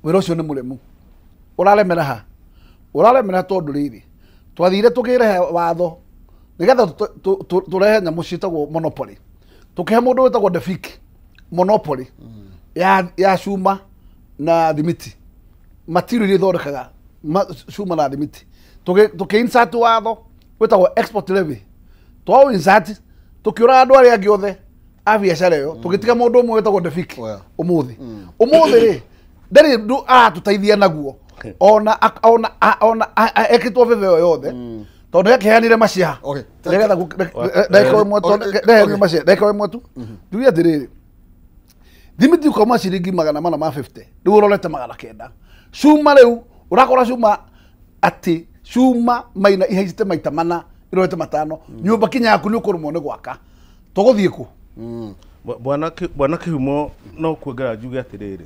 wĩra ũcio nĩ mũremu. Ũraremera ha? Ũraremera tondũ rĩrĩ, twathire tũkĩrehe watho nĩgetha tũrehe nyamũ ciĩtagwo monopoly, tũkĩhe mũndũ wĩtagwo Defik monopoly ya cuma na thimiti, material iria ithondekaga cuma na thimiti, tũkĩ insert watho wĩtagwo export levy, twaũ insert tũkĩũraga andũ arĩa angĩ othe a biacara ĩyo, tũgĩtiga mũndũ ũmwe wĩtagwo Defik. Ũmũthĩ rĩ ndarĩ ũndũ aratũteithia naguo, ona ekĩtwo veve ĩyo yothe, tondũ nĩakĩheanire macia nĩgetha ndagĩka ĩmwe ndagĩka ĩmwe tu njuge atĩrĩrĩ, thimiti ũkauma ciringi 450 rĩu ũrorete 900, cuma rĩu ũrakora cuma atĩ cuma Maina ihaicĩte maita mana irorete 5, nyũmba kinya yaku nĩ ũkũrũmwo nĩ gwaka, tũgũthiĩ kũ? Bwana Kĩhumo, no kuongerera njuge atĩrĩrĩ,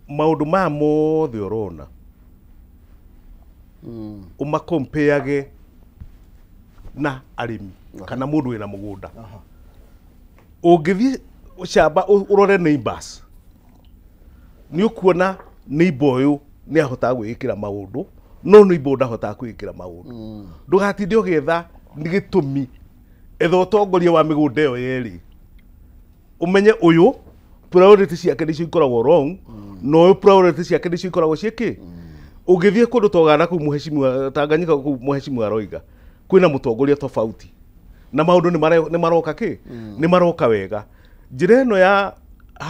Maũndũ maya mothe ũrona ũmakompeage na arĩmi kana mũndũ wĩna mũgũnda. Ũngĩthiĩ camba ũrore neighbors, nĩ ũkuona neighbor ũyũ nĩ ahotaga gwĩĩkĩra maũndũ, no neighbor ndahotaga kwĩĩkĩra maũndũ. Ndũgatinde ũgĩetha nĩ gĩtũmi, etha ũtongoria wa mĩgũnda ĩyo yerĩ, ũmenye ũyũ priority ciake nĩcio ikoragwo wrong, na ũyũ priority ciake nĩcio ikoragwo ciĩkĩ. Ũngĩthiĩ kũndũ ta Uganda kũu mũhecimiwa Tanganyika kũu mũhecimiwa Roiga, kwĩna mũtongoria tofauti na maũndũ nĩ maroka kĩ, nĩ maroka wega. Njĩra ĩno ya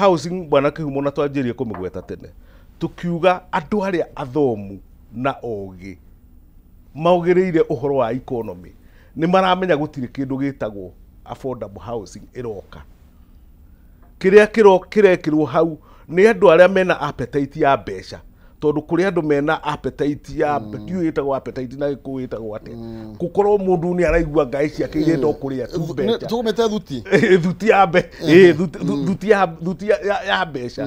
housing bwana Kĩhumo, na twanjĩrie kũmĩgweta tene tukiuga andũ arĩa athomu na ogĩ maugĩrĩire ũhoro wa economy nĩ maramenya gũtirĩ kĩndũ gĩtagwo affordable housing ĩroka. Kĩrĩa kĩrekĩrwo hau nĩ andũ arĩa mena appetite ya mbeca, tondũ kũrĩ andũ mena appetite ya ndiũĩ ĩtagwo appetite na gĩkũyũ ĩtagwo atĩa, gũkorwo mũndũ nĩ araigua ngai ciake irenda o kũrĩa tu mbeca. Tũgũmĩte thuti. Thuti ya thuti ya thuti ya mbeca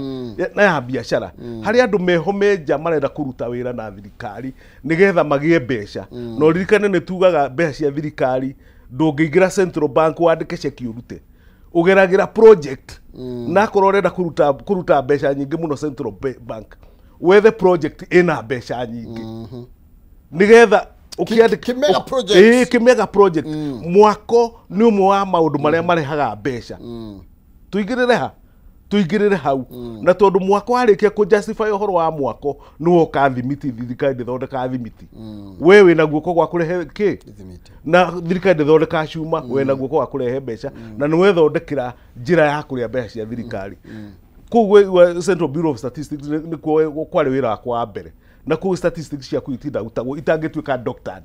na ya biacara. Harĩ andũ meho menja marenda kũruta wĩra na thirikari nĩgetha magĩe mbeca. Na ũririkane nĩ tugaga mbeca cia thirikari ndũngĩingĩra Central Bank wandĩke ceki ũrute, ũgeragĩra project. Na akorwo ũrenda kũruta mbeca nyingĩ mũno Central Bank, wethe project ĩna mbeca nyingĩ nĩgetha Kĩmega project. Kĩmega project. Mwako nĩ ũmwe wa maũndũ marĩa marehaga mbeca. Tũingĩrĩre ha, tũingĩrĩre hau. Na tondũ mwako warĩkia kũ justify ũhoro wa mwako nĩ woka thimiti, thirikari ndĩthondekaga thimiti. We wĩna guoko gwa kũrehe kĩ, na thirikari ndĩthondekaga cuma, wĩna guoko gwa kũrehe mbeca, na nĩ wethondekera njĩra ya kũrĩa mbeca cia thirikari. Kũu Central Bureau of Statistics nĩkuo kwarĩ wĩra wakwa wa mbere, na kũu statistics ciaku itindautagwo itangĩtuĩka doctored,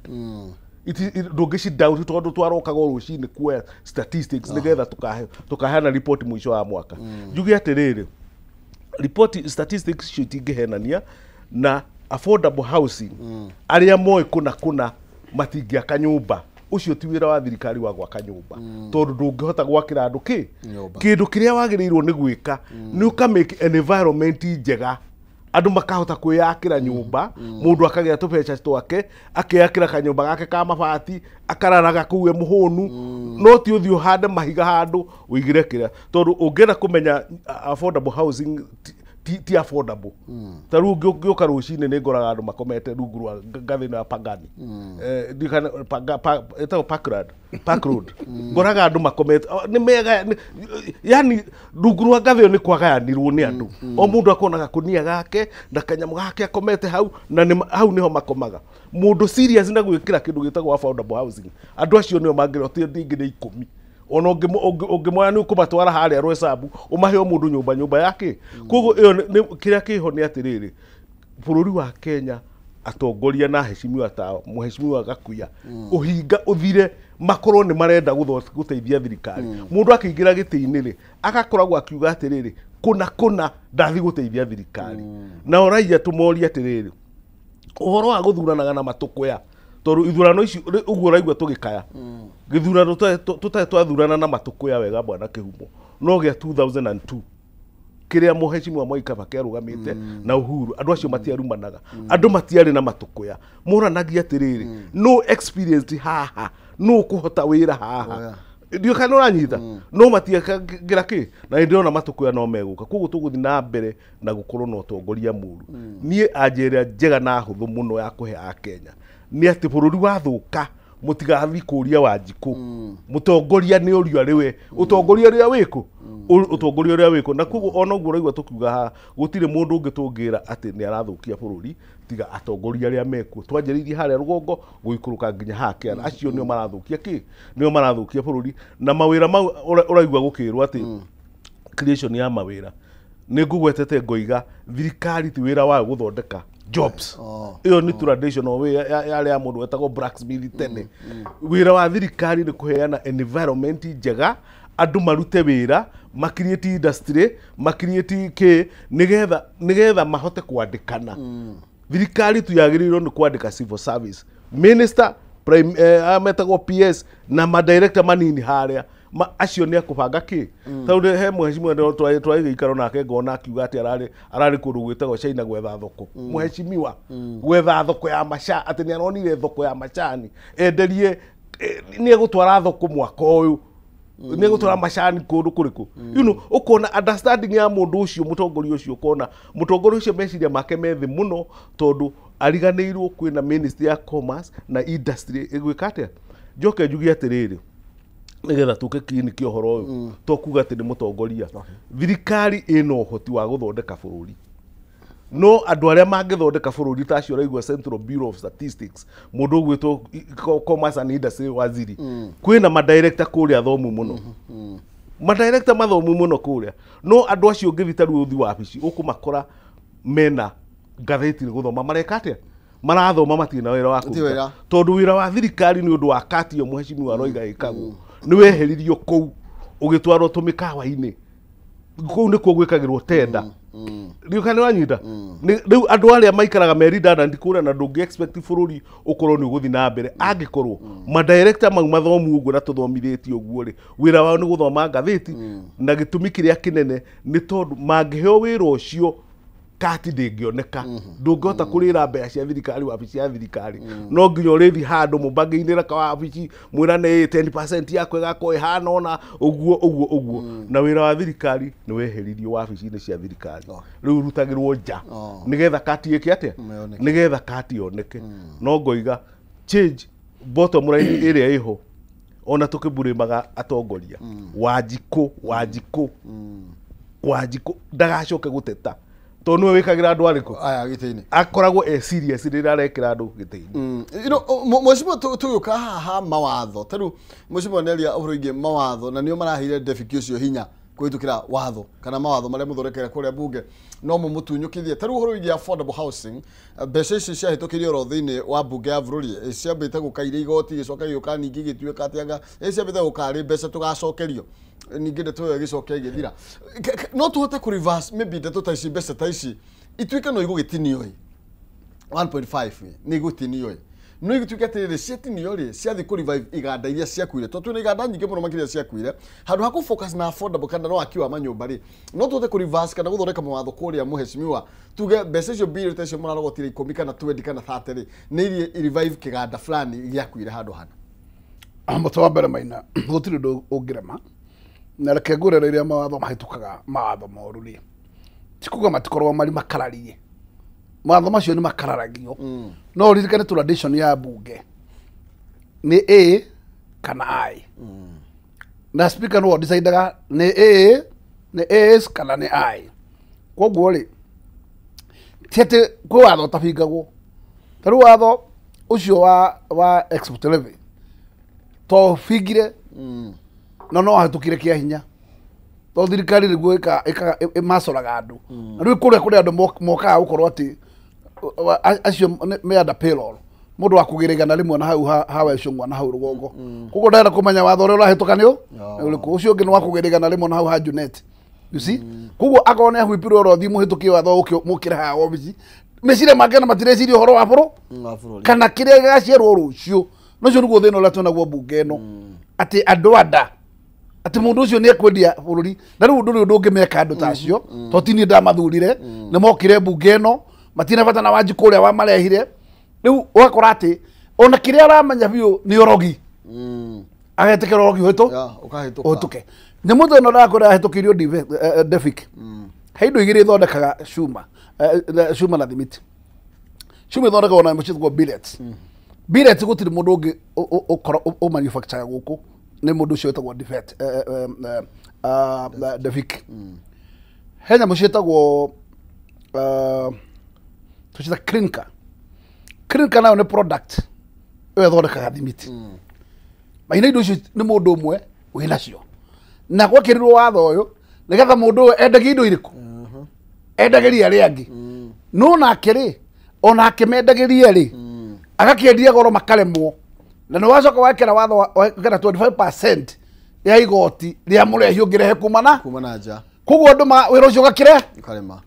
ndũngĩcidoubt tondũ twarokaga o rũcinĩ kuoya statistics nĩgetha tũkaheana report mũico wa mwaka. Njuge atĩrĩrĩ, report statistics icio itingĩhenania na affordable housing. Arĩa moĩ kũna kũna matingĩaka nyũmba, ũcio ti wĩra wa thirikari wa gwaka nyũmba, tondũ ndũngĩhota gwakĩra andũ kĩ kĩndũ kĩrĩa wagĩrĩirwo nĩ gwĩka nĩ ũka make environment njega, andũ makahota kwĩyakĩra nyũmba, mũndũ akagĩa tũbeca twake akeyakĩra kanyũmba gake ka mabati akararaga kũu e mũhũnu, no ti ũthiĩ ũhande mahiga handũ ũigĩre kĩrĩa. Tondũ ũngĩenda kũmenya affordable housing ti affordable, ta rĩu ngĩũka rũcinĩ nĩ ngoraga andũ makomete rungu rwa ngathĩ ĩno ya Pangani, ĩtagwo Park Road, ngoraga andũ makomete nĩ mega, yani rungu rwa ngathĩ ĩyo nĩ kwagayanirwo nĩ andũ, o mũndũ akona gakũnia gake na kanyamũ gake akomete hau, na hau nĩho makomaga. Mũndũ serious na gwĩkĩra kĩndũ gĩtagwo affordable housing, andũ acio nĩo mangĩrwo ti ndingĩ nĩ 10, ona ũngĩmoya nĩ ũkũmatwara harĩa Rwesabu ũmahe o mũndũ nyũmba nyũmba yake. Koguo ĩyo kĩrĩa kĩho nĩ atĩrĩrĩ, bũrũri wa Kenya atongoria na heshimiwa ta mũheshimiwa Gakuya ũhinga ũthire, makorwo nĩ marenda gũteithia thirikari. Mũndũ akĩingĩra gĩtĩ-inĩ rĩ, agakoragwo akiuga atĩrĩrĩ, kũna kũna ndathi gũteithia thirikari. Nao raia tũmorie atĩrĩrĩ, ũhoro wa gũthuranaga na matũkũya, tondũ ithurano ici ũguo ũraigua tũgĩkaya, gĩthurano tũtarĩ twathurana na matũkũya wega bwana Kĩhumo, no gĩa 2002 kĩrĩa mũheshimiwa Mwai Kibaki arũgamĩte na Uhuru, andũ acio matiarumanaga, andũ matiarĩ na matũkũya, moranagia atĩrĩrĩ, no experience haha, no kũhota wĩra haha, ndiũ kana ũranyita, no matiakĩra kĩ, na nĩ ndĩrona matũkũya no megũka. Koguo tũgũthiĩ na mbere na gũkorwo na ũtongoria mũru. Niĩ anja ĩrĩa njega na hũthũ mũno ya kũhe Akenya nĩ atĩ bũrũri wathũka mũtigathiĩ kũria Wanjikũ, mũtongoria nĩ ũrio arĩ we, ũtongoria ũrĩa wĩkũ, ũtongoria ũrĩa wĩkũ. Na koguo ona ũguo ũraigua tũkiuga haha, gũtirĩ mũndũ ũngĩ tũngĩra atĩ nĩ arathũkia bũrũri tiga atongoria arĩa mekuo. Twanjĩrĩirie harĩa rũgongo gũikũrũka nginya haha kĩanda, acio nĩo marathũkia kĩ, nĩo marathũkia bũrũri. Na mawĩra mau ũraigua gũkĩrwo atĩ creation ya mawĩra, nĩ ngũgwetete ngoiga thirikari ti wĩra wayo gũthondeka jobs. Ĩyo nĩ traditional way ya arĩa mũndũ wetagwo blacksmith tene. Wĩra wa thirikari nĩ kũheana environment njega, andũ marute wĩra, ma create industry, ma create kĩ, nĩgetha mahote kwandĩkana. Thirikari tu yagĩrĩirwo nĩ kwandĩka civil service minister, prime, metagwo PS na madirector manini harĩa. Acio nĩ akũbanga kĩ tondũ he mheshimiwa twarĩ gĩikaro nake ngona akiuga atĩ ararĩ kũndũ gwĩtagwo China gwetha thoko. Mheshimiwa gwetha thoko ya macani, atĩ nĩ aronire thoko ya macani enderie, nĩ egũtwara thoko mwaka ũyũ, nĩ egũtwara macani kũndũ kũrĩkũ. You know, ũkona understanding ya mũndũ ũcio, mũtongoria ũcio, ũkona mũtongoria ũcio meciria make me thĩ mũno tondũ ariganĩirwo kwĩna ministry ya commerce na industry ĩgwĩka atĩa. Njoke njuge atĩrĩrĩ, nĩgetha tũke kiini kĩa ũhoro ũyũ, to kuga atĩ nĩ mũtongoria. Thirikari ĩna ũhoti wa gũthondeka bũrũri, no andũ arĩa mangĩthondeka bũrũri ta acio ũraigua Central Bureau of Statistics, mũndũ ũgwĩtwo Commerce and Industry waziri, kwĩna madirector kũrĩa athomu mũno, madirector mathomu mũno kũrĩa, no andũ acio ũngĩthiĩ ta rĩu ũthiĩ wabici ũkũmakora mena ngathĩti nĩ gũthoma mareka atĩa, marathoma matirĩ na wĩra wa kũruta, tondũ wĩra wa thirikari nĩ ũndũ wa kati ĩyo mheshimiwa aroiga ĩkagwo nĩ weheririo kũu ũgĩtwarwo tũmĩkawa-inĩ kũu nĩkuo gwĩkagĩrwo tenda. Rĩu kana wanyita rĩu andũ arĩa maikaraga me redundant kũrĩa, na ndũngĩ expect bũrũri ũkorwo nĩ ũgũthiĩ na mbere angĩkorwo madirector mau mathomu ũguo na tũthomithĩtie ũguo rĩ, wĩra wao nĩ gũthoma ngathĩti, na gĩtũmi kĩrĩa kĩnene nĩ tondũ mangĩheo wĩra ũcio kati ndĩngĩoneka, ndũngĩhota kũrĩra mbeca cia thirikari wabici ya thirikari, no nginya ũrĩthi handũ mũbange-inĩ raka wabici mwĩrane 10% yako ĩgakorwo ĩhana ũna ũguo ũguo ũguo, na wĩra wa thirikari nĩ weheririo wabici-inĩ cia thirikari, rĩu ũrutagĩrwo nja nĩgetha kati ĩke atĩa, nĩgetha kati yoneke. No ngoiga change bottom line ĩrĩa ĩho, ona tũkĩmburĩmaga atongoria, Wanjikũ Wanjikũ Wanjikũ ndagacoke gũteta tondũ nĩwe wĩkagĩra andũ arĩkũ aya gĩtĩ-inĩ, akoragwo e serious rĩrĩa arekĩra andũ gĩtĩ-inĩ. You know, mheshimiwa, tũgĩũka haha mawatho, ta rĩu mheshimiwa nĩaria ũhoro wĩgiĩ mawatho na nĩo maraheire Ndebiki ũcio hinya kũhĩtũkĩra watho kana mawatho marĩa mũthondekere kũrĩa bunge no mũmũtunyũkithie. Ta rĩu ũhoro wĩgiĩ affordable housing, mbeca ici ciahĩtũkirio oro thĩinĩ wa bunge ya bũrũri, ciambĩte gũka irĩ igoti, gĩcoka gĩũka ningĩ gĩtuĩka atĩ ciambĩte gũka arĩ mbeca tũgacokerio, ningĩ ndeto ĩyo ĩgĩcoka ĩgĩthira. No tũhote kũ reverse maybe ndeto ta ici, mbeca ta ici ituĩke no igũgĩtinio ĩ 1.5 nĩ igũtinio ĩ, no igĩtuĩke atĩrĩrĩ ciatinio rĩ ciathiĩ kũ revive iganda iria ciakuire, tondũ twĩna iganda nyingĩ mũno makĩria ciakuire, handũ ha kũ focus na affordable kana no waki wa manyũmba rĩ, no tũhote kũ reverse kana gũthondeka mawatho kũrĩa mheshimiwa, tuge mbeca icio bilioni ta icio mũrarogotire 10 kana 20 kana 30 rĩ, nĩ irie revive kĩganda fulani gĩakuire handũ hana. Mũtĩ wa mbere Maina, gũtirĩ ũndũ ũngĩrema, na reke ngwĩre rĩrĩa mawatho mahĩtũkaga mawatho moru rĩ, ti kuga matikoragwo marĩ makararie, mawatho macio nĩ makararagio, no ũririkane tradition ya bunge nĩ A kana I, na speaker nĩwe decidaga nĩ A nĩ A's kana nĩ I. Koguo rĩ, ti atĩ kwĩ watho ũtabingagwo, ta rĩu watho ũcio wa export levy to bingire no no ahĩtũkire kĩa hinya, to thirikari nĩguo ĩmacoraga andũ, na rĩu kũrĩa kũrĩ andũ mokaga gũkorwo atĩ acio me under payroll, mũndũ wa kũgĩra 100 na hau hawa icũng'wa na hau rũgongo, koguo ndarenda kũmenya watho ũrĩa ũrahĩtũka nĩ ũrĩkũ, ũcio ũngĩ nĩ wa kũgĩra 100 na hau ha Junet, you see. Koguo akorwo nĩ ahwipirwo oro thiĩ mũhĩtũkie watho mũkĩre haha wabici, meciria make na matireciria ũhoro wa bũrũri kana kĩrĩa gĩgaciarwo rũciũ. No ũcio nĩguo thĩna ũrĩa twĩnaguo mbunge ĩno, atĩ andũ anda atĩ mũndũ ũcio nĩ ekwendia bũrũri, na rĩu ndũrĩ ũndũ ũngĩmeka andũ ta acio, to ti niĩ ndamathurire, nĩ mokire mbunge ĩno, matirĩ bata na Wanjikũ ũrĩa wamarehire. Rĩu ũgakora atĩ ona kĩrĩa aramenya biũ nĩ ũrogi, agetĩkĩra ũrogi ũhĩtũke. Nyamũ ta ĩno ndakũrĩa yahĩtũkĩirio Ndebiki, he indo igĩrĩ ithondekaga cuma, cuma na thimiti. Cuma ithondekagwo na ciĩtagwo billets. Billets gũtirĩ mũndũ ũngĩ ũmanufacture gũkũ, nĩ mũndũ ũcio wĩtagwo Ndebiki. He nyamũ ciĩtagwo tũciĩta clinker. Clinker nayo nĩ product ĩyo ĩthondekaga thimiti. Maina indo icio nĩ mũndũ ũmwe wĩnacio, na gwekĩrirwo watho ũyũ nĩgetha mũndũ ũyũ endagie indo irĩkũ, endagĩrie arĩa angĩ, no nake rĩ onake mendagĩrie rĩ agakĩendia goro makaremwo, na nĩ wacoka wekĩra watho wekĩra 25% ya igoti rĩa mũrehi ũngĩrehe kuma na nja, koguo andũ wĩra ũcio ũgakĩre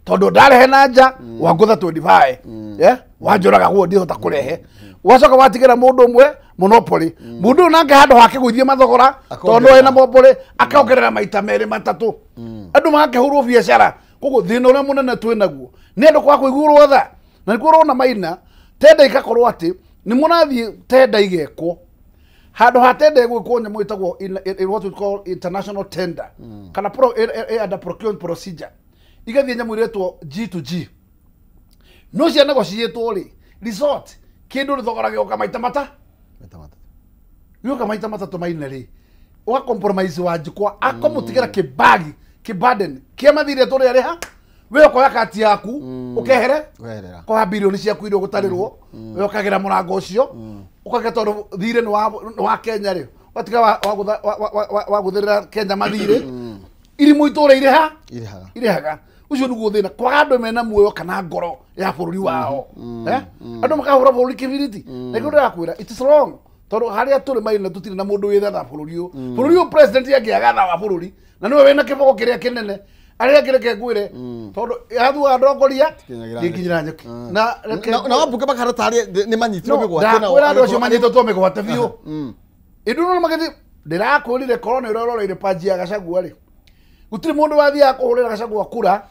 tondũ ndarehe na nja wangũtha 25, wanjũraga guo ndihota kũrehe, wacoka watigĩra mũndũ ũmwe monopoly mundu uyu nake handu hake guithie mathogora tondu ena monopoly akaongerera maita meri matatu andu magakĩhũrwo biacara. Koguo thĩna ũrĩa mũnene twĩ naguo nĩ andũ kwaga kũiguĩrwo tha, na nĩkuo ũrona Maina tenda ikakorwo atĩ nĩ mũrathiĩ tenda igekwo handũ ha tenda ĩgwĩkwo nyamũ ĩtagwo in what we call international tender kana under procurement procedure igathiĩ nyamũ iretwo G to G no cia negotiatwo rĩ resort kĩndũ nĩ thogora gĩgoka maita mata gĩgoka maita matatũ Maina rĩ ũga compromise Wanjikwa akamũtigĩra kĩbagi kĩburden kĩa mathirĩ tũrĩa arĩha we ũkoya kati yaku ũkehere koya bilioni ciaku iria ũgũtarĩrwo we ũkagĩra mũrango ũcio ũkagĩa tondũ thirĩ nĩ wa Kenya rĩ ũgatiga wagũthĩrĩra Kenya mathirĩ irimũ itũra irĩha irĩhaga. Ũcio nĩguo thĩna kwaga andũ mena muoyo kana ngoro ya bũrũri wao andũ makahũra bũrũri kĩbiriti na nĩkĩo ndĩrakwĩra it is wrong tondũ harĩa tũrĩ Maina tũtirĩ na mũndũ wĩthatha bũrũri ũyũ. Bũrũri ũyũ president angĩaga tha wa bũrũri na nĩwe wĩna kĩboko kĩrĩa kĩnene arĩa angĩ reke ngwĩre tondũ yathuaga ndongoria ndĩnginyĩra nyeki na wambunge makahana tarĩ nĩ manyitirwo mĩgwate na andũ acio manyitĩtwo mĩgwate biũ ĩndũ no magĩthiĩ ndĩrakwĩrire korwo nĩ ũroreire panji ya Gachagua rĩ gũtirĩ mũndũ wathiaga kũhũrĩra Gachagua kura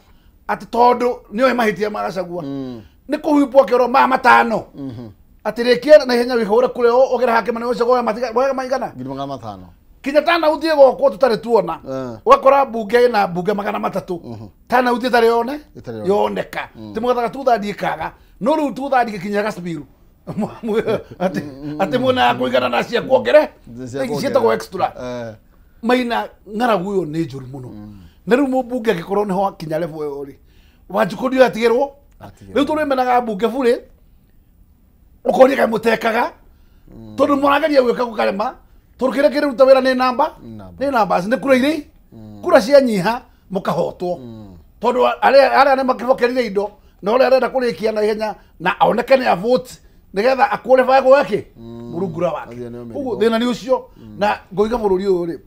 atĩ tondũ nĩoĩ mahĩtia ma Gachagua nĩ kũhumbwo kĩoro maya matano atĩ rĩkia na ihenya wĩhũre kũrĩa ũgere hake manene ũcio woya maigana 500,000 kinya tana uthie gwakwo tutari tuona ugakora mbunge ina mbunge 300 tana uthie tari yone yoneka ti mugathaga tuthandi ikaga no riu tuthandi kinya gacibiru ati mwena kuigana na cia kuongere cietagwo extra Maina ng'aragu ĩyo nĩ njũru mũno na rĩu mũmbunge angĩkorwo nĩho akinya level ĩyo rĩ Wanjikũ ndio atigĩrwo rĩu tũrĩmenaga mbunge burĩ ũkoria kaĩ mũtekaga tondũ mũrageria gwĩka gũkarema tondũ kĩrĩa kĩrĩruta wĩra nĩ namba nĩ numbers nĩ kura irĩ kura cianyiha mũkahotwo tondũ arĩa nĩ makĩbokerire indo na ũrĩa arenda kũrĩkia na ihenya na oneke nĩ avote nĩgetha aqualify gwake mũrungura wake. Koguo thĩna nĩ ũcio na ngoiga bũrũri ũyũ rĩ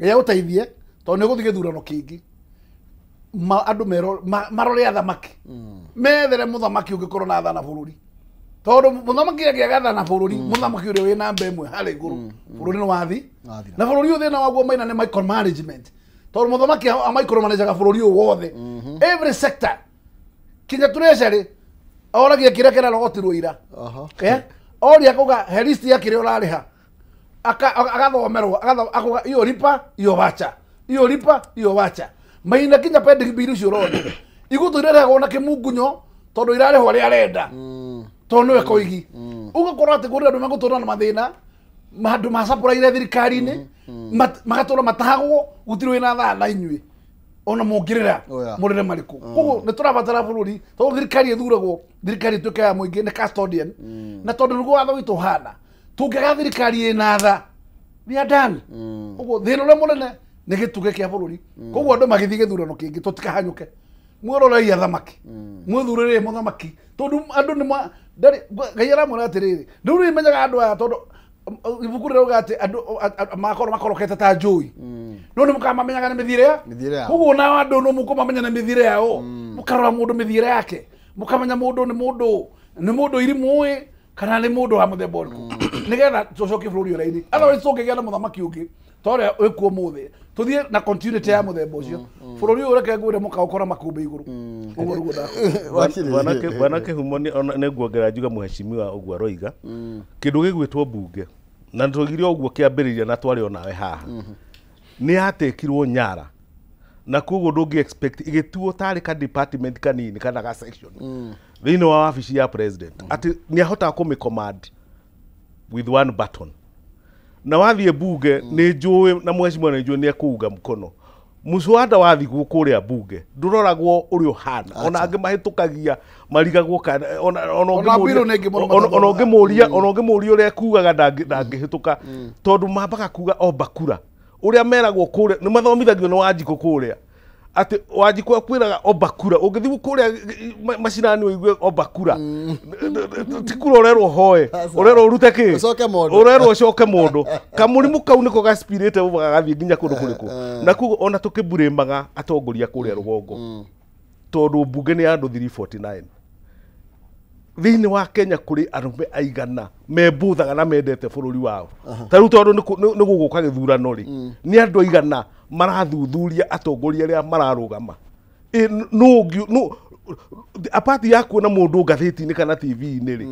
Ngai agũteithie tondũ nĩ ũgũthiĩ gĩthurano kĩngĩ andũ marore athamaki methere mũthamaki ũngĩkorwo na athana bũrũri tondũ mũthamaki angĩagathana bũrũri mũthamaki ũrĩa wĩ namba ĩmwe harĩa igũrũ bũrũri nĩ wathi na bũrũri ũyũ thĩna waguo Maina nĩ micromanagement tondũ mũthamaki amicromanajaga bũrũri ũyũ wothe every sector kinya treasury oragia kĩrĩa kĩrarogotirwo ira oria akauga he list ya kĩrĩa ũrarĩha agathomerwo akauga iyo lipa iyo wacha iyo lipa iyo wacha Maina kinya pending bill ũcio ũrona igũtũire rehagwo na kĩmungunyo tondũ irarĩhwo arĩa arenda tondũ nĩwe koigi ũgakorwo atĩ kũrĩ andũ megũtũra na mathĩna andũ macapũraire thirikari-inĩ magatũra matahagwo gũtirĩ wĩna thaa na inyuĩ ona mũngĩrĩra mũrĩre marĩkũ. Koguo nĩ tũrabatara bũrũri tondũ thirikari ĩthuragwo thirikari ĩtuĩke ya mũingĩ nĩ custodian na tondũ nĩguo watho witũ ũhana tũngĩaga thirikari ĩna tha we are done. Koguo thĩna ũrĩa mũnene nĩ gĩtugĩ kĩa bũrũri. Koguo andũ magĩthiĩ gĩthurano kĩngĩ tũtikahanyũke mwĩrorei athamaki mwĩthurĩre mũthamaki tondũ andũ nĩ Ngai aramwĩra atĩrĩrĩ rĩu nĩ menyaga andũ aya tondũ ibuku rĩrauga atĩ andũ makorwo makorokete ta njũi no nĩ mũkamamenyaga na mĩthiĩre yao. Koguo nao andũ no mũkũmamenya na mĩthiĩre yao mũkarora mũndũ mĩthiĩre yake mũkamenya mũndũ nĩ mũndũ irimũ kana nĩ mũndũ wa mũthemba ũrĩkũ nĩgetha tũcokie bũrũri ũrĩa-inĩ. Otherwise tũngĩgĩa na mũthamaki ũngĩ ta ũrĩa wĩkuo ũmũthĩ tũthiĩ na continuity ya mũthemba ũcio bũrũri ũyũ reke ngwĩre mũkaũkora makũmbĩ igũrũ. Ũguo nĩguo ndakwĩra. Bwana Kĩhumo nĩ nguongerera njuge mũheshimiwa ũguo aroiga kĩndũ gĩgwĩtwo mbunge na nĩtwaugire ũguo kĩambĩrĩria na twarĩ onawe haha nĩ yatekirwo nyara na koguo ndũngĩ expect ĩgĩtuo tarĩ ka department kanini kana ga section thĩinĩ wa wabici ya president atĩ nĩ ahotaga kũmĩ command with one button na wathiĩ bunge nĩ njũĩ na mheshimiwa nĩ njũĩ nĩ ekũunga mkono muswada wathi kũrĩa bunge ndũroragwo ũrĩa ũhana ona angĩ mahĩtũkagia marigagwo kana ona ũngĩmũria ũrĩa ekugaga ndangĩhĩtũka tondũ mambaga kuga omba kura ũrĩa meragwo kũrĩa nĩ mathomithagio nĩ Wanjikũ kũrĩa atĩ Wanjikũ akwĩraga omba kura ũngĩthiĩ kũrĩa macinani ũigue omba kura ti kura ũrerwo hoe ũrerwo ũrute kĩ ũrerwo ũcoke mũndũ kamũrimũ kau nĩko gaspirĩte gagathiĩ nginya kũndũ kũrĩkũ na koguo ona tũkĩmburĩmaga atongoria kũrĩa rũgongo tondũ mbunge nĩ ya andũ 349 Thĩinĩ wa Kenya kũrĩ arũme aigana membuthaga na mendete bũrũri wao. Ta rĩu tondũ nĩ gũgũka gĩthurano rĩ, nĩ andũ aigana marathuthuria atongoria arĩa mararũgama. No apati ya kuona mũndũ ngathĩti-inĩ kana TV-inĩ rĩ,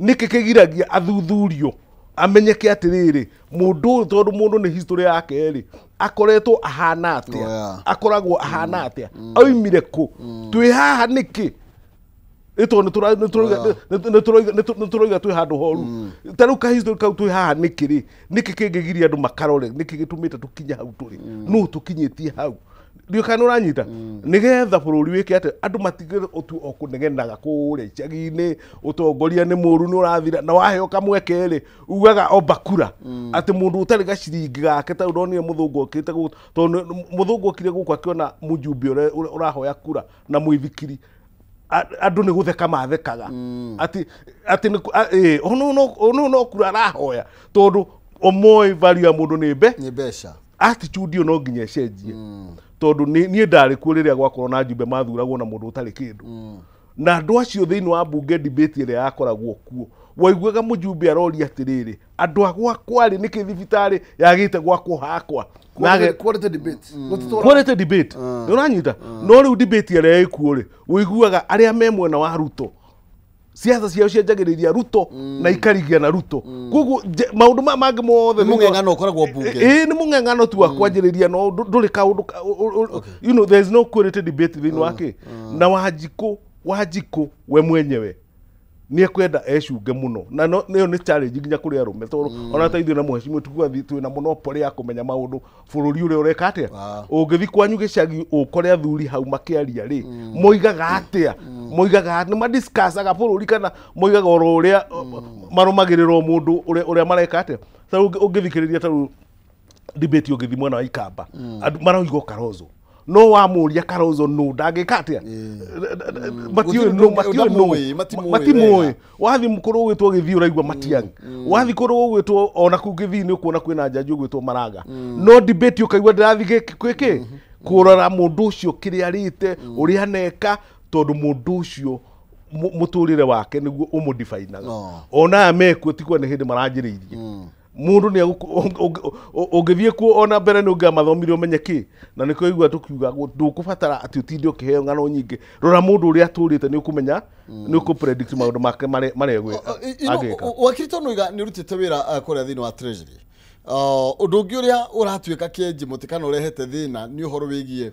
nĩkĩ kĩgiragia athuthurio amenyeke atĩrĩrĩ mũndũ ũyũ tondũ mũndũ nĩ history yake rĩ akoretwo ahana atĩa, akoragwo ahana atĩa, oimire kũ, twĩ haha nĩkĩ? Ito nĩ tũroiga twĩ handũ horu. Ta rĩu ka history kau twĩ haha nĩkĩ rĩ, nĩkĩ kĩngĩgiria andũ makarore, nĩkĩ gĩtũmĩte tũkinye hau tũrĩ, nũ tũkinyĩtie hau? Ndiũ kana ũranyita? Nĩgetha bũrũri wĩke atĩ andũ matige ũtu o kũnegenaga kũrĩa icagi-inĩ, ũtongoria nĩ mũru nĩ ũrathira, na waheo kamweke rĩ ugaga omba kura atĩ mũndũ ũtarĩ gaciringi gake ta ndonire mũthũngũ okĩte gũkũ, tondũ mũthũngũ okire gũkũ akĩona mũjumbe ũrĩa ũrahoya kura na mũithikiri, andũ nĩ gũtheka mathekaga atĩ atĩ ono no kura arahoya tondũ omoĩ value ya mũndũ nĩ mbeca. Attitude ĩyo no nginya ĩcenjie. Tondũ niĩ ndarĩ kuo rĩrĩa gwakorwo na njumbe mathuragwo na mũndũ ũtarĩ kĩndũ. Na andũ acio thĩinĩ wa mbunge debate ĩrĩa yakoragwo kuo, waiguaga mũjumbe aroria atĩrĩrĩ, andũ a gwakwa rĩ nĩkĩ thibitarĩ yagĩte gwakwo hakwa? Quality debate. Nĩ ũranyita? No rĩu debate ĩrĩa ĩkuo rĩ, ũiguaga arĩa me mwena wa Ruto, siasa ciao cianjagĩrĩria Ruto na ikarigia na Ruto. Koguo maũndũ maya mangĩ mothe nĩ mũng'eng'ano ũkoragwo mbunge. Nĩ mũng'eng'ano tu wa kwanjĩrĩria, no ndũrĩ kaũndũ, you know, there is no quality debate thĩinĩ wake. Na Wanjikũ we mwenyewe nĩ ekwenda ecunge mũno, na nĩyo nĩ challenge nginya kũrĩ arũme, tondũ ona ta ithuĩ na mũhecimiwa tikuga twĩna monopoly ya kũmenya maũndũ bũrũri ũrĩa ũreka atĩa. Ũngĩthiĩ kwanyu gĩcagi ũkore athuri hau makĩaria rĩ, moigaga atĩa? Moigaga nĩ madiscussaga bũrũri kana moigaga oro ũrĩa marũmagĩrĩra mũndũ ũrĩa mareka atĩa? Ta rĩu ũngĩthikĩrĩria ta rĩu debate ũngĩthiĩ mwena wa Ikamba, andũ marauga Kalonzo, no wamũria Kalonzo nũ ndangĩka atĩa? Matiũĩ nũ, matimũĩ. Wathiĩ kũrĩa ũgwĩtwo Gĩthiĩ ũraigua Matiang'i, wathiĩ kũrĩa ũgwĩtwo ona kũu Gĩthiĩ nĩ ũkuona kwĩna njanji ũgwĩtwo Maraga, no debate ũkaigua ndĩrathiĩ gwĩkĩ kũrora mũndũ ũcio kĩrĩa arĩte, ũrĩa aneka, tondũ mũndũ ũcio mũtũrĩre wake nĩguo ũmũdifainaga. Ona aya mekuo ti kuo nĩ hĩndĩ maranjĩrĩirie. Mũndũ nĩ ũngĩthiĩ kuo ona mbere nĩ ũngĩamathomire ũmenye kĩ, na nĩkĩo igua tũkiuga ndũkũbatara atĩ ũtinde ũkĩheo ng'ano nyingĩ, rora mũndũ ũrĩa atũrĩte nĩ ũkũmenya, nĩ ũkũ-predict maũndũ make marĩa angĩka. Wakiri tondũ iga nĩ ũrutĩte wĩra kũrĩa thĩinĩ wa Treasury, ũndũ ũngĩ ũrĩa ũratuĩka kĩenji mũtĩ kana ũrehete thĩna nĩ ũhoro wĩgiĩ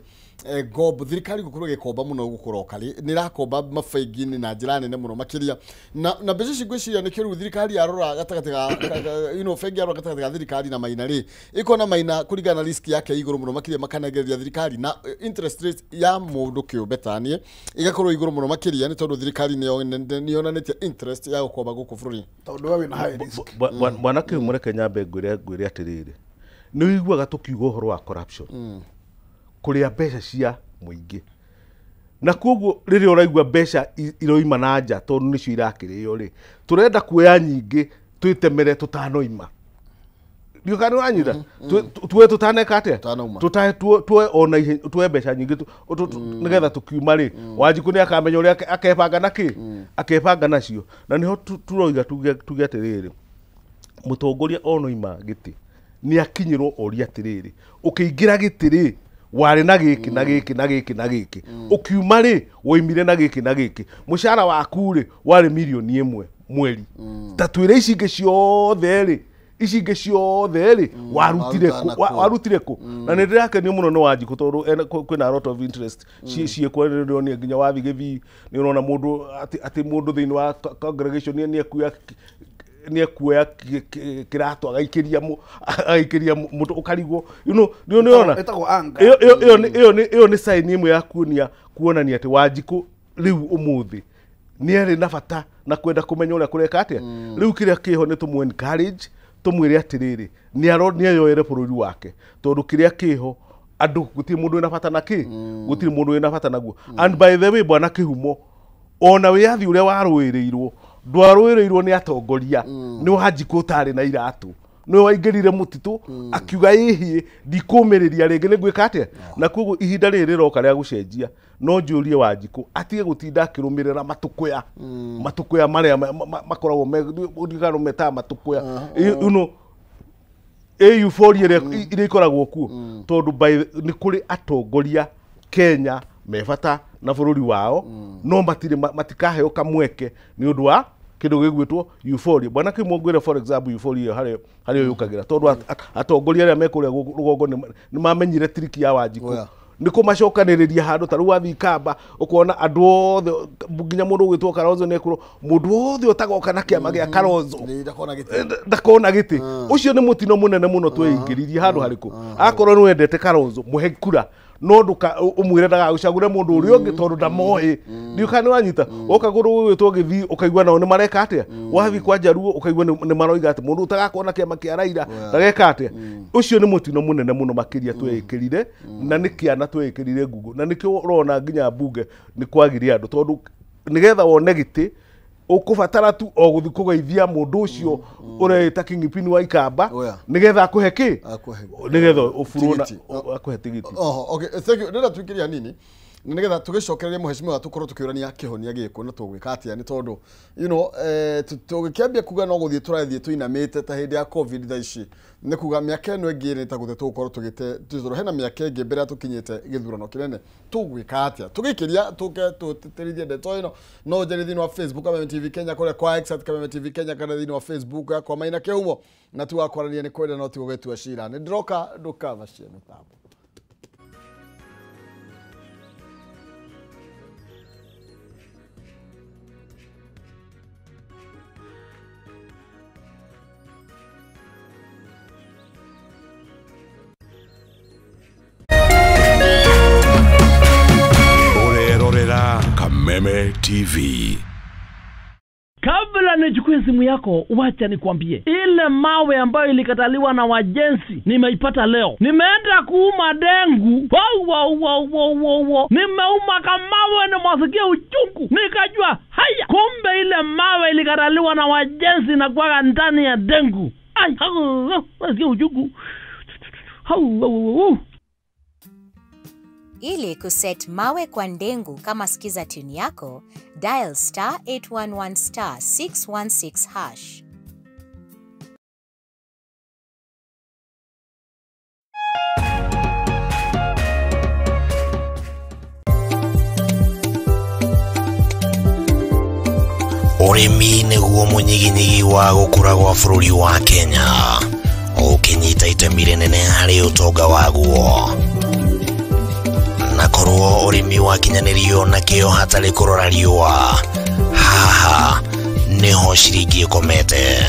ngombo. Thirikari gũkorwo ĩgĩkomba mũno gũkũroka rĩ, nĩ ĩrakomba mabengi-inĩ na njĩra nene mũno makĩria, na mbeca ici ngwĩciria nĩkĩo rĩu thirikari yarora gatagatĩ ga you know, bengi yarora gatagatĩ ga thirikari na Maina rĩ, ĩkona Maina kũringana na risk yake igũrũ mũno makĩria, makanengereria thirikari na interest rate ya mũndũ kĩũmbe ta niĩ ĩgakorwo igũrũ mũno makĩria, nĩ tondũ thirikari nĩ yonanĩtie interest ya gũkomba gũkũ bũrũri-inĩ. Tondũ we wĩna high risk. Bwana Kĩhumo, reke nyambe ngwĩre atĩrĩrĩ, nĩ ũiguaga tũkiuga ũhoro wa corruption, kũrĩa mbeca cia mũingĩ, na koguo rĩrĩa ũraigua mbeca iroima na nja tondũ nĩcio irakĩrĩo rĩ, tũrenda kuoya nyingĩ twĩtemere tũtanoima. Ndiũ kana ũranyita? Tuoe tũtaneka atĩa? Tuoe ona ihenya, tuoe mbeca nyingĩ nĩgetha tũkiuma rĩ, Wanjikũ nĩ akamenya ũrĩa akebanga na kĩ? Akebanga nacio. Na nĩho tũroiga tuge atĩrĩrĩ, mũtongoria onoima gĩtĩ nĩ akinyĩrwo oria atĩrĩrĩ, ũkĩingĩra gĩtĩ rĩ warĩ na gĩkĩ na gĩkĩ na gĩkĩ na gĩkĩ, ũkiuma rĩ woimire na gĩkĩ na gĩkĩ, mũcara waku rĩ warĩ mirioni 1 mweri, ta twĩre ici ingĩ ciothe rĩ, ici ingĩ ciothe rĩ warutire kũ? Na nĩ ndĩrakenio mũno nĩ Wanjikũ tondũ kwĩna a lot of interest ciĩkuo, nĩ ndĩronire nginya wathiĩ Gĩthii nĩ ũrona mũndũ atĩ mũndũ thĩinĩ wa congregation nĩ ekuoya kĩratũ agaikĩria mũtũ ũkarigwo, you know, nĩ ũrona ĩyo nĩ sign ĩmwe ya kuonania atĩ Wanjikũ rĩu ũmũthĩ nĩ arĩ na bata na kwenda kũmenya ũrĩa kũreka atĩa. Rĩu kĩrĩa kĩho nĩ tũmũ encourage, tũmwĩre atĩrĩrĩ, nĩ ayoere bũrũri wake, tondũ kĩrĩa kĩho andũ gũtirĩ mũndũ wĩna bata na kĩ, gũtirĩ mũndũ wĩna bata naguo. And by the way, bwana Kĩhumo, ona wĩyathi ũrĩa warũĩrĩirwo ndwarũĩrĩirwo nĩ atongoria, nĩ Wanjikũ ũtarĩ na iratũ. Nĩwe waingĩrire mũtitũ akiuga ĩhiĩ ndikũmĩrĩria rĩngĩ nĩ ngwĩka atĩa. Na koguo ihinda rĩrĩ rĩroka rĩa gũcenjia no njũrie Wanjikũ atige gũtinda akĩrũmĩrĩra matũkũya matũkũya marĩa makoragwo ndirikano metaga matũkũya you know euphoria ĩrĩa ĩkoragwo kuo tondũ nĩ kũrĩ atongoria Kenya me bata na bũrũri wao no matirĩ matikaheo kamweke nĩ ũndũ wa kĩndũ gĩgwĩtwo euphoria. Bwana Kĩmũ ngwĩre for example euphoria harĩa yũkagĩra tondũ atongoria arĩa me kũrĩa rũgongo nĩ mamenyire triki ya Wanjikũ nĩ kũmacokanĩrĩria handũ ta rĩu wathiĩ Kamba ũkona andũ othe nginya mũndũ ũgwĩtwo Kalonzo nĩ ekwĩrwo mũndũ wothe ũtagoka na kĩama gĩa Kalonzo ndakona gĩtĩ. Ũcio nĩ mũtino mũnene mũno tweingĩririe handũ harĩkũ. Akorwo nĩ wendete Kalonzo mũhe kura no nduka umwire ndagagũcagũre mũndũ ũrĩa ũngĩ tondũ ndamoĩ. Ndiũ kana nĩwanyita woka kũndũ gũgwĩtwo Gĩthii ũkaigua nao nĩ mareka atĩa, wathiĩ kwa Njaruo ũkaigua nĩ maroiga atĩ mũndũ ũtagakorwo na kĩama kĩa Raila ndageka atĩa. Ũcio nĩ mũtino mũnene mũno makĩria tweĩkĩrire na nĩ kĩana tweĩkĩrire ngungo na nĩkĩo ũrona nginya mbunge nĩ kwagire andũ tondũ nĩgetha wone gĩtĩ ũkũbatara tu o gũthiĩ kũgeithia mũndũ ũcio ũreĩta kingpin wa Ikamba nĩgetha akũhe kĩ nĩgetha ũburwo na akũhe tigiti. Okay, thank you. Ndĩrenda tuingĩrie hanini nĩgetha tũgĩcokererie mũhecimiwa tũkorwo tũkĩũrania kĩhonia gĩkũ na tũgwĩka atĩa nĩ tondũ you know tũgĩkĩambia kuga no gũthiĩ tũrathiĩ tũinamĩte ta hĩndĩ ya COVID thaa ici nĩ kuga mĩaka ĩno ĩngĩ nĩ ta gũthiĩ tũgũkorwo tũgĩte tondũ hena mĩaka ĩngĩ mbere ya tũkinyĩte gĩthurano kĩnene tũgwĩka atĩa tũgĩkĩria tũke tũtĩtĩrithie ndeto ĩno no njĩre thĩinĩ wa Facebook Kameme TV Kenya kũrĩa kwa X @Kameme TV Kenya kana thĩinĩ wa Facebook yakwa Maina Kĩhumo na tugakwarania nĩ kwenda no tigũgĩtua cira. Nĩ ndĩroka ndũkamacie mĩtambo. Kameme TV. Kabla nichukue simu yako, wacha nikwambie. Ile mawe ambayo ilikataliwa na wajenzi nimeipata leo. Nimeenda kuuma dengu. Wow wow wow wow wow wow. Nimeuma kamawe na masikia uchungu. Nikajua haya, kumbe ile mawe ilikataliwa na wajenzi na kuwaga ndani ya dengu. Ai, masikia uchungu. Hau wow wow. Ili kuset mawe kwa ndengu kama skiza tune yako, dial *811 *616#. Ũrĩmi nĩguo mũnyiginyigi wa gũkũra gwa bũrũri wa Kenya, ũkĩnyita itemi rĩnene harĩ ũtonga waguo. Na korwo ũrĩmi wakinyanĩrio na kĩo hatarĩ kũrora riũa, haha nĩho ciringi ĩkomete.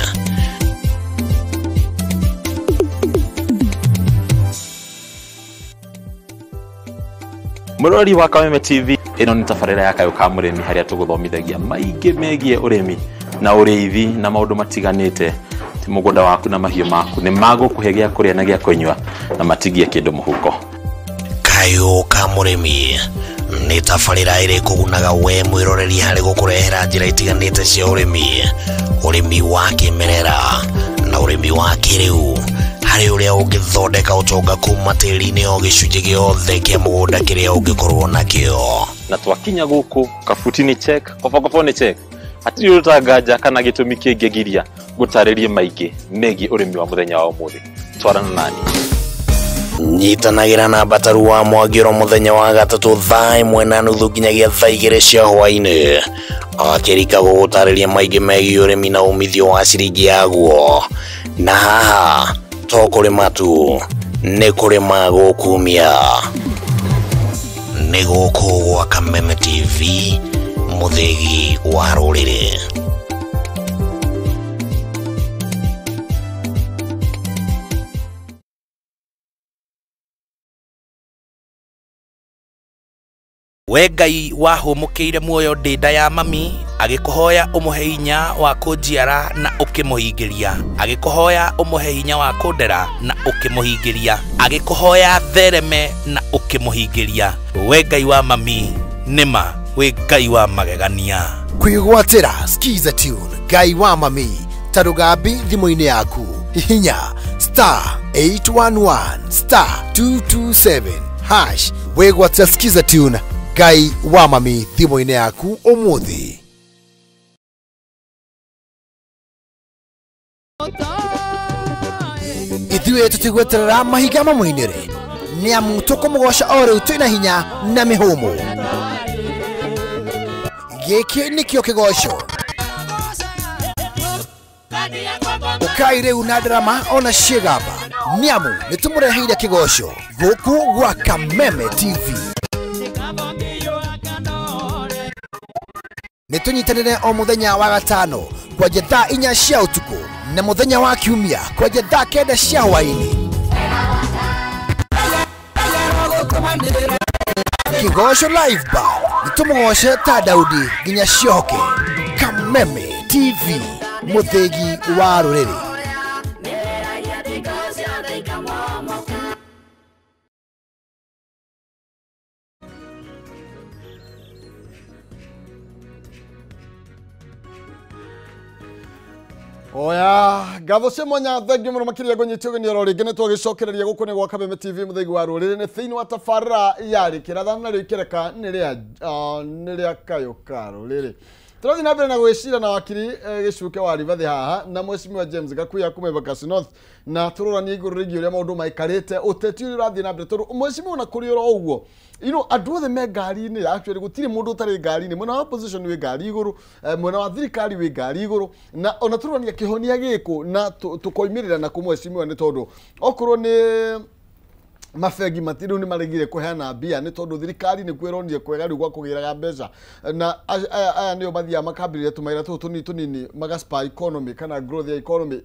Mũrori wa Kameme TV, ĩno nĩ tabarĩra ya Kayũ ka Mũrĩmi harĩa tũgũthomithagia maingĩ megiĩ ũrĩmi na ũrĩithi na maũndũ matiganĩte. Ti mũgũnda waku na mahiũ maku nĩ magũkũhe gĩa kũrĩa na gĩa kũnyua na matigie kĩndũ mũhuko. Kayũ ka Mũrĩmi nĩ tabarĩra ĩrĩ kũgunaga we mwĩroreri harĩ gũkũrehera njĩra itiganĩte cia ũrĩmi, ũrĩmi wa kĩmerera na ũrĩmi wa kĩrĩu harĩ ũrĩa ũngĩthondeka ũtonga kuma tĩri-inĩ o gĩcunjĩ gĩothe kĩa mũgũnda kĩrĩa ũngĩkorwo nakĩo. Na twakinya gũkũ kabuti nĩ check, kobokobo nĩ check, hatirĩ ũtanganja kana gĩtũmi kĩngĩgiria gũtarĩrie maingĩ megiĩ ũrĩmi wa mũthenya wa ũmũthĩ. Twarana nani. Nyitanagĩra na Mbataru wa Mwangĩro mũthenya wa gatatũ thaa 1:30 nginyagia thaa 2 cia hwaĩ-inĩ akĩrika gũgũtarĩria maingĩ megiĩ ũrĩmi na umithio wa ciringi yaguo. Na haha to kũrĩma tu, nĩ kũrĩma gũkumia. Nĩ gũkũ gwa Kameme TV, mũthĩgi wa rũrĩrĩ. We Ngai wahũmũkĩire muoyo ndĩ nda ya mami, agĩkũhoya ũmũhe hinya wa kũnjiara na ũkĩmũhingĩria, agĩkũhoya ũmũhe hinya wa kũndera na ũkĩmũhingĩria, agĩkũhoya thereme na ũkĩmũhingĩria. We Ngai wa mami, nĩma wĩ Ngai wa magegania. Kwĩgwatĩra Skiza Tune Ngai wa mami ta rũgambi thimũ-inĩ yaku. Hihinya star 811 star 227 hash wĩgwatĩra Skiza Tune Ngai wa mami thimũ-inĩ yaku ũmũthĩ. Ithuĩ tũtigweterera mahiga mamũinĩre nĩ amu tũkũmũgoca o rĩu twĩna hinya na mĩhũmũ. Gĩkĩ nĩkĩo kĩgoco. Ũkai rĩu na ndarama ona ciĩgamba nĩ amu nĩtũmũreheire kĩgoco gũkũ gwa Kameme TV. Nĩtũnyitanĩre o mũthenya wa gatano kwanja thaa 4 cia ũtukũ na mũthenya wa kiumia kwanja thaa 9 cia hwaĩ-inĩ. Kĩgoco Live Bar nĩtũmũgoce ta Daudi nginya ciohoke. Kameme TV, mũthĩgi wa rũrĩrĩ. Oya, ngatho cia mwanya thengiũ mũno makĩria ngũnyitio ũgeni oro rĩngĩ nĩ twagĩcokereria gũkũ nĩ gwa Kameme TV mũthĩgi wa rũrĩrĩ nĩ thĩinĩ wa tabarĩra ya rĩkĩratha narĩo ikereka nĩ rĩa kayũ ka rũrĩrĩ. Tũrathiĩ na mbere na gwĩcira na wakiri Gĩcuke wa Ribathi haha na Mheshimiwa James Gakuya kuma Embakasi North na tũroranie igũrũ rĩgiĩ ũrĩa maũndũ maikarĩte ũteti ũrĩa ũrathiĩ na mbere tondũ mheshimiwa ona kũrĩ oro ũguo you know andũ othe me ngari-inĩ actually gũtirĩ mũndũ ũtarĩ ngari-inĩ mwena wa opposition wĩ ngari igũrũ mwena wa thirikari wĩ ngari igũrũ na ona tũrorania kĩhonia gĩkũ na tũkoimĩrĩra na kũ mheshimiwa nĩ tondũ okorwo nĩ mabengi matirĩ nĩ maregire kũheana mbia nĩ tondũ thirikari nĩ kwĩronire kwega rĩu gwa kũgĩraga mbeca na aya nĩo mathiaga makambĩrĩria tũmawĩra tũtũ tũnini tũnini magaspa economy kana growth ya economy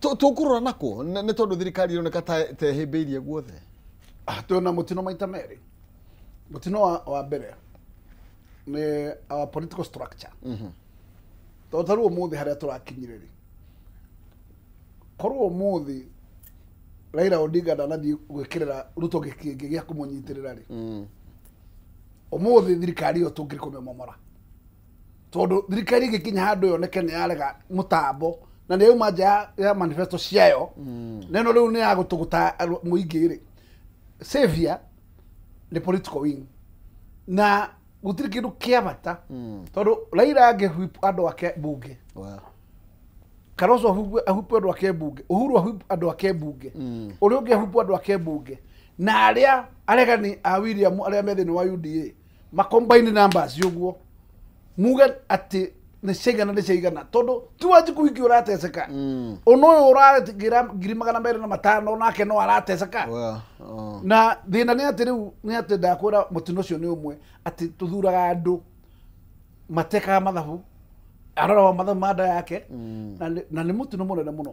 tũkũrora nakũ nĩ tondũ thirikari ĩroneka ta ĩhĩmbĩirie guothe. Twĩna mũtino maita merĩ. Mũtino wa mbere nĩ our political structure. Tondũ ta rĩu ũmũthĩ harĩa tũrakinyire rĩ, korwo ũmũthĩ Raila Odinga ndanathiĩ gwĩkĩrĩra Ruto gĩkĩngĩ gĩa kũmũnyitĩrĩra rĩ, ũmũthĩ thirikari ĩyo tũngĩrĩ kũmĩmomora tondũ thirikari ĩgĩkinya handũ yoneke nĩ yarega mũtambo na nĩ yauma nja ya manifesto ciayo na ĩno rĩu nĩ ya gũtũgũta mũingĩ rĩ. Savior nĩ political wing na gũtirĩ kĩndũ kĩa bata tondũ Raila angĩhuip andũ ake bunge, Kalonzo ahupe andũ ake bunge, Uhuru ahupe andũ ake bunge, ũrĩa ũngĩ ahupe andũ ake bunge, na arĩa aregani a William arĩa me thĩinĩ wa UDA macombine numbers ũguo muge atĩ nĩ ciaigana nĩ ciaigana tondũ ti Wanjikũ wiki ũrateceka ũna ũyũ ũragira 205 nake no arateceka. Na thĩna nĩ atĩ rĩu nĩ atĩ ndakwĩra mũtino ũcio nĩ ũmwe atĩ tũthuraga andũ matekaga mathabu arora mathabu ma nda yake na nĩ mũtino mũnene mũno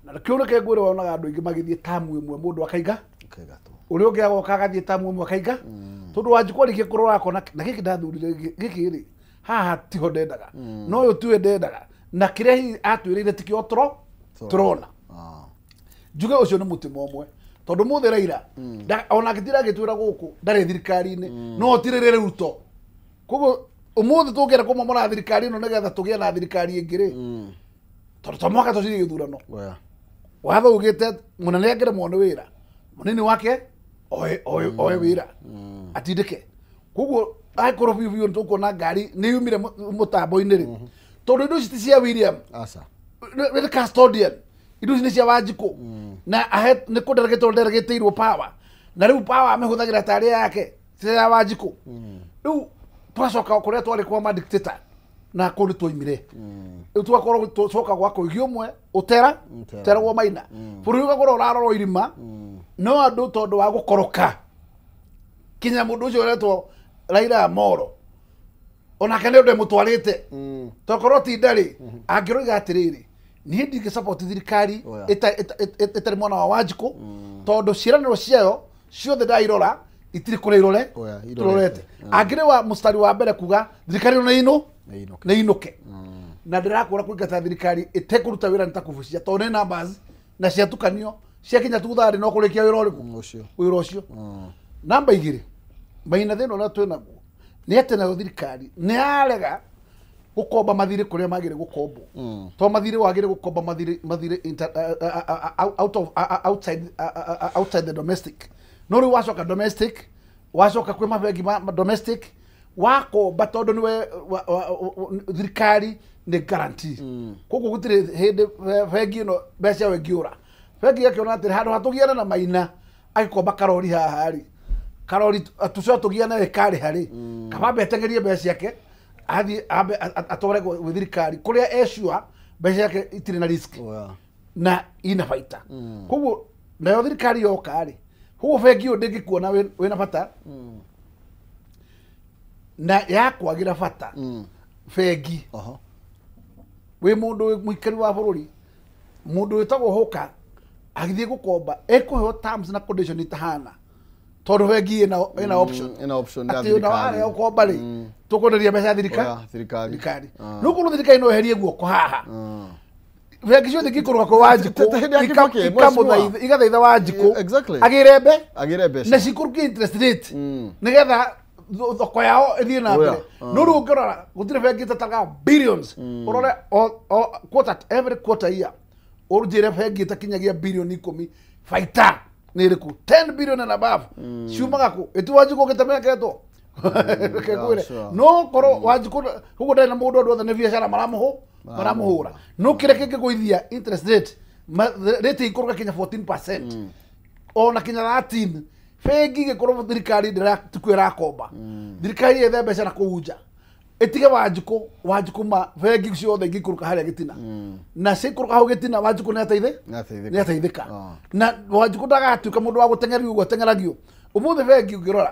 na kĩo reke ngwĩre wonaga andũ aingĩ magĩthiĩ tamu ĩmwe mũndũ akaiga ũrĩa ũngĩ agoka agathiĩ tamu ĩmwe akaiga tondũ Wanjikũ arĩkia kũrora akona na gĩkĩ ndathurire gĩkĩ rĩ haha tiho ndendaga no ũyũ tiwe ndendaga na kĩrĩa hihi atwĩrĩire tikĩo tũrona. Njuge ũcio nĩ mũtino ũmwe tondũ mũthĩ Raila ona angĩtira agĩtwĩra gũkũ ndarĩ thirikari-inĩ no otirĩrĩre Ruto koguo ũmũthĩ tũngĩenda kũmomora thirikari ĩno nĩgetha tũgĩe na thirikari ĩngĩ rĩ tondũ to mũhaka tũcirie gĩthurano watho ugĩte mũnene angĩremwo nĩ wĩra mũnini wake oe wĩra atindĩke koguo angĩkorwo biũ biũ nĩtũkuona ngari nĩ yumire mũtambo-inĩ rĩ tondũ indo ici ti cia William nĩ custodian indo ici nĩ cia Wanjikũ na nĩ kũdelegĩtwo delegĩtĩirwo power na rĩu power amĩhũthagĩra tarĩ yake ti ya Wanjikũ rĩu twacoka kũrĩa twarĩ kwa ma dictator na kũu nĩ twaimire rĩu tũgakorwo tũcoka gwa kũigio ũmwe ũtera ũteragwo maina bũrũri ũgakorwo ũrarorwo irima no andũ tondũ wa gũkoroka kinya mũndũ ũcio ũretwo Raila Amolo onake nĩ ũndũ ĩmũtwarĩte tokorwo ti ndarĩ angĩroiga atĩrĩrĩ niĩ ndingĩ support thirikari ĩtarĩ mwana wa Wanjikũ tondũ ciĩranĩro ciayo ciothe ndairora itirĩ kũrĩa irore tũrorete angĩrĩ wa mũstari wa mbere kuga thirikari ĩno nĩ inũke na ndĩrakwĩra kũingata thirikari ĩtekũruta wĩra nĩ ta kũbucia tondũ nĩ numbers na ciatukanio ciakinya tuthari no kũrĩkia wĩra ũrĩkũ wĩra ũcio. Namba 2 maina thĩna ũrĩa twĩ naguo nĩ atĩ nayo thirikari nĩ yarega Gukomba mathire kuria magire gukombwo. To mathire wagire gukomba mathire out of outside the domestic. No riu wacoka domestic, wacoka kwi mabengi ma domestic wakomba tondu niwe thirikari ni guarantee. Koguo gutiri hindi bengi ino mbeca yao ingiura. Bengi yakiona atiri handu hatugiana na Maina agikomba karori haha ri. Karori tucoe tugiane ikari hari. Kaba betengerie mbeca ciake athi atware gwĩ thirikari kuria ecua mbeca ciake itirĩ na risk na ina baita. Koguo nayo thirikari yoka ri koguo bengi ũyũ ndĩngĩkuona wĩna bata na yakwagira bata bengi. Wĩ mũndũ mũikari wa bũrũri mũndũ wĩtagwo Hũka agĩthiĩ gũkomba ekũheo terms na condition itahana tondu bengi ina option ina option ya thirikari ati ona ũkomba rĩ tukwenderia mbeca thirikari no korwo thirikari no eherie guoko haha bengi ciothe ingĩkũrũga kwĩ Wanjikũ igathaitha Wanjikũ agĩre mbeca na cikũrũkie interest rate nĩgetha thoko yao ĩthiĩ na mbere. No rĩu ũngĩrora gũtirĩ bengi ĩtataga billions ũrore quarter every quarter year ũnjĩre bengi ĩtakinyagia bilioni 10 baita nĩ ĩrĩkũ 10 billion and above ciumaga kũ ĩti Wanjikũ ũgĩtemengetwo kekwire no korwo Wanjikũ koguo ndarĩ na mũndũ andũ othe nĩ biacara maramũhũra no kĩrĩa kĩngĩgũithia interest rate rate ikũrũka kinya 14% ona kinya 13 bengi ĩgĩkorwo thirikari ndĩratukuo ĩrakomba thirikari yethe mbeca na kũu nja ĩtige Wanjikũ ma bengi ciothe ingĩikũrũka harĩa gĩtina na ciikũrũka hau gĩtina Wanjikũ nĩateithĩka na Wanjikũ ndagatuĩka mũndũ wa gũteng'erio ũguo ateng'eragio ũmũthĩ bengi ũngĩrora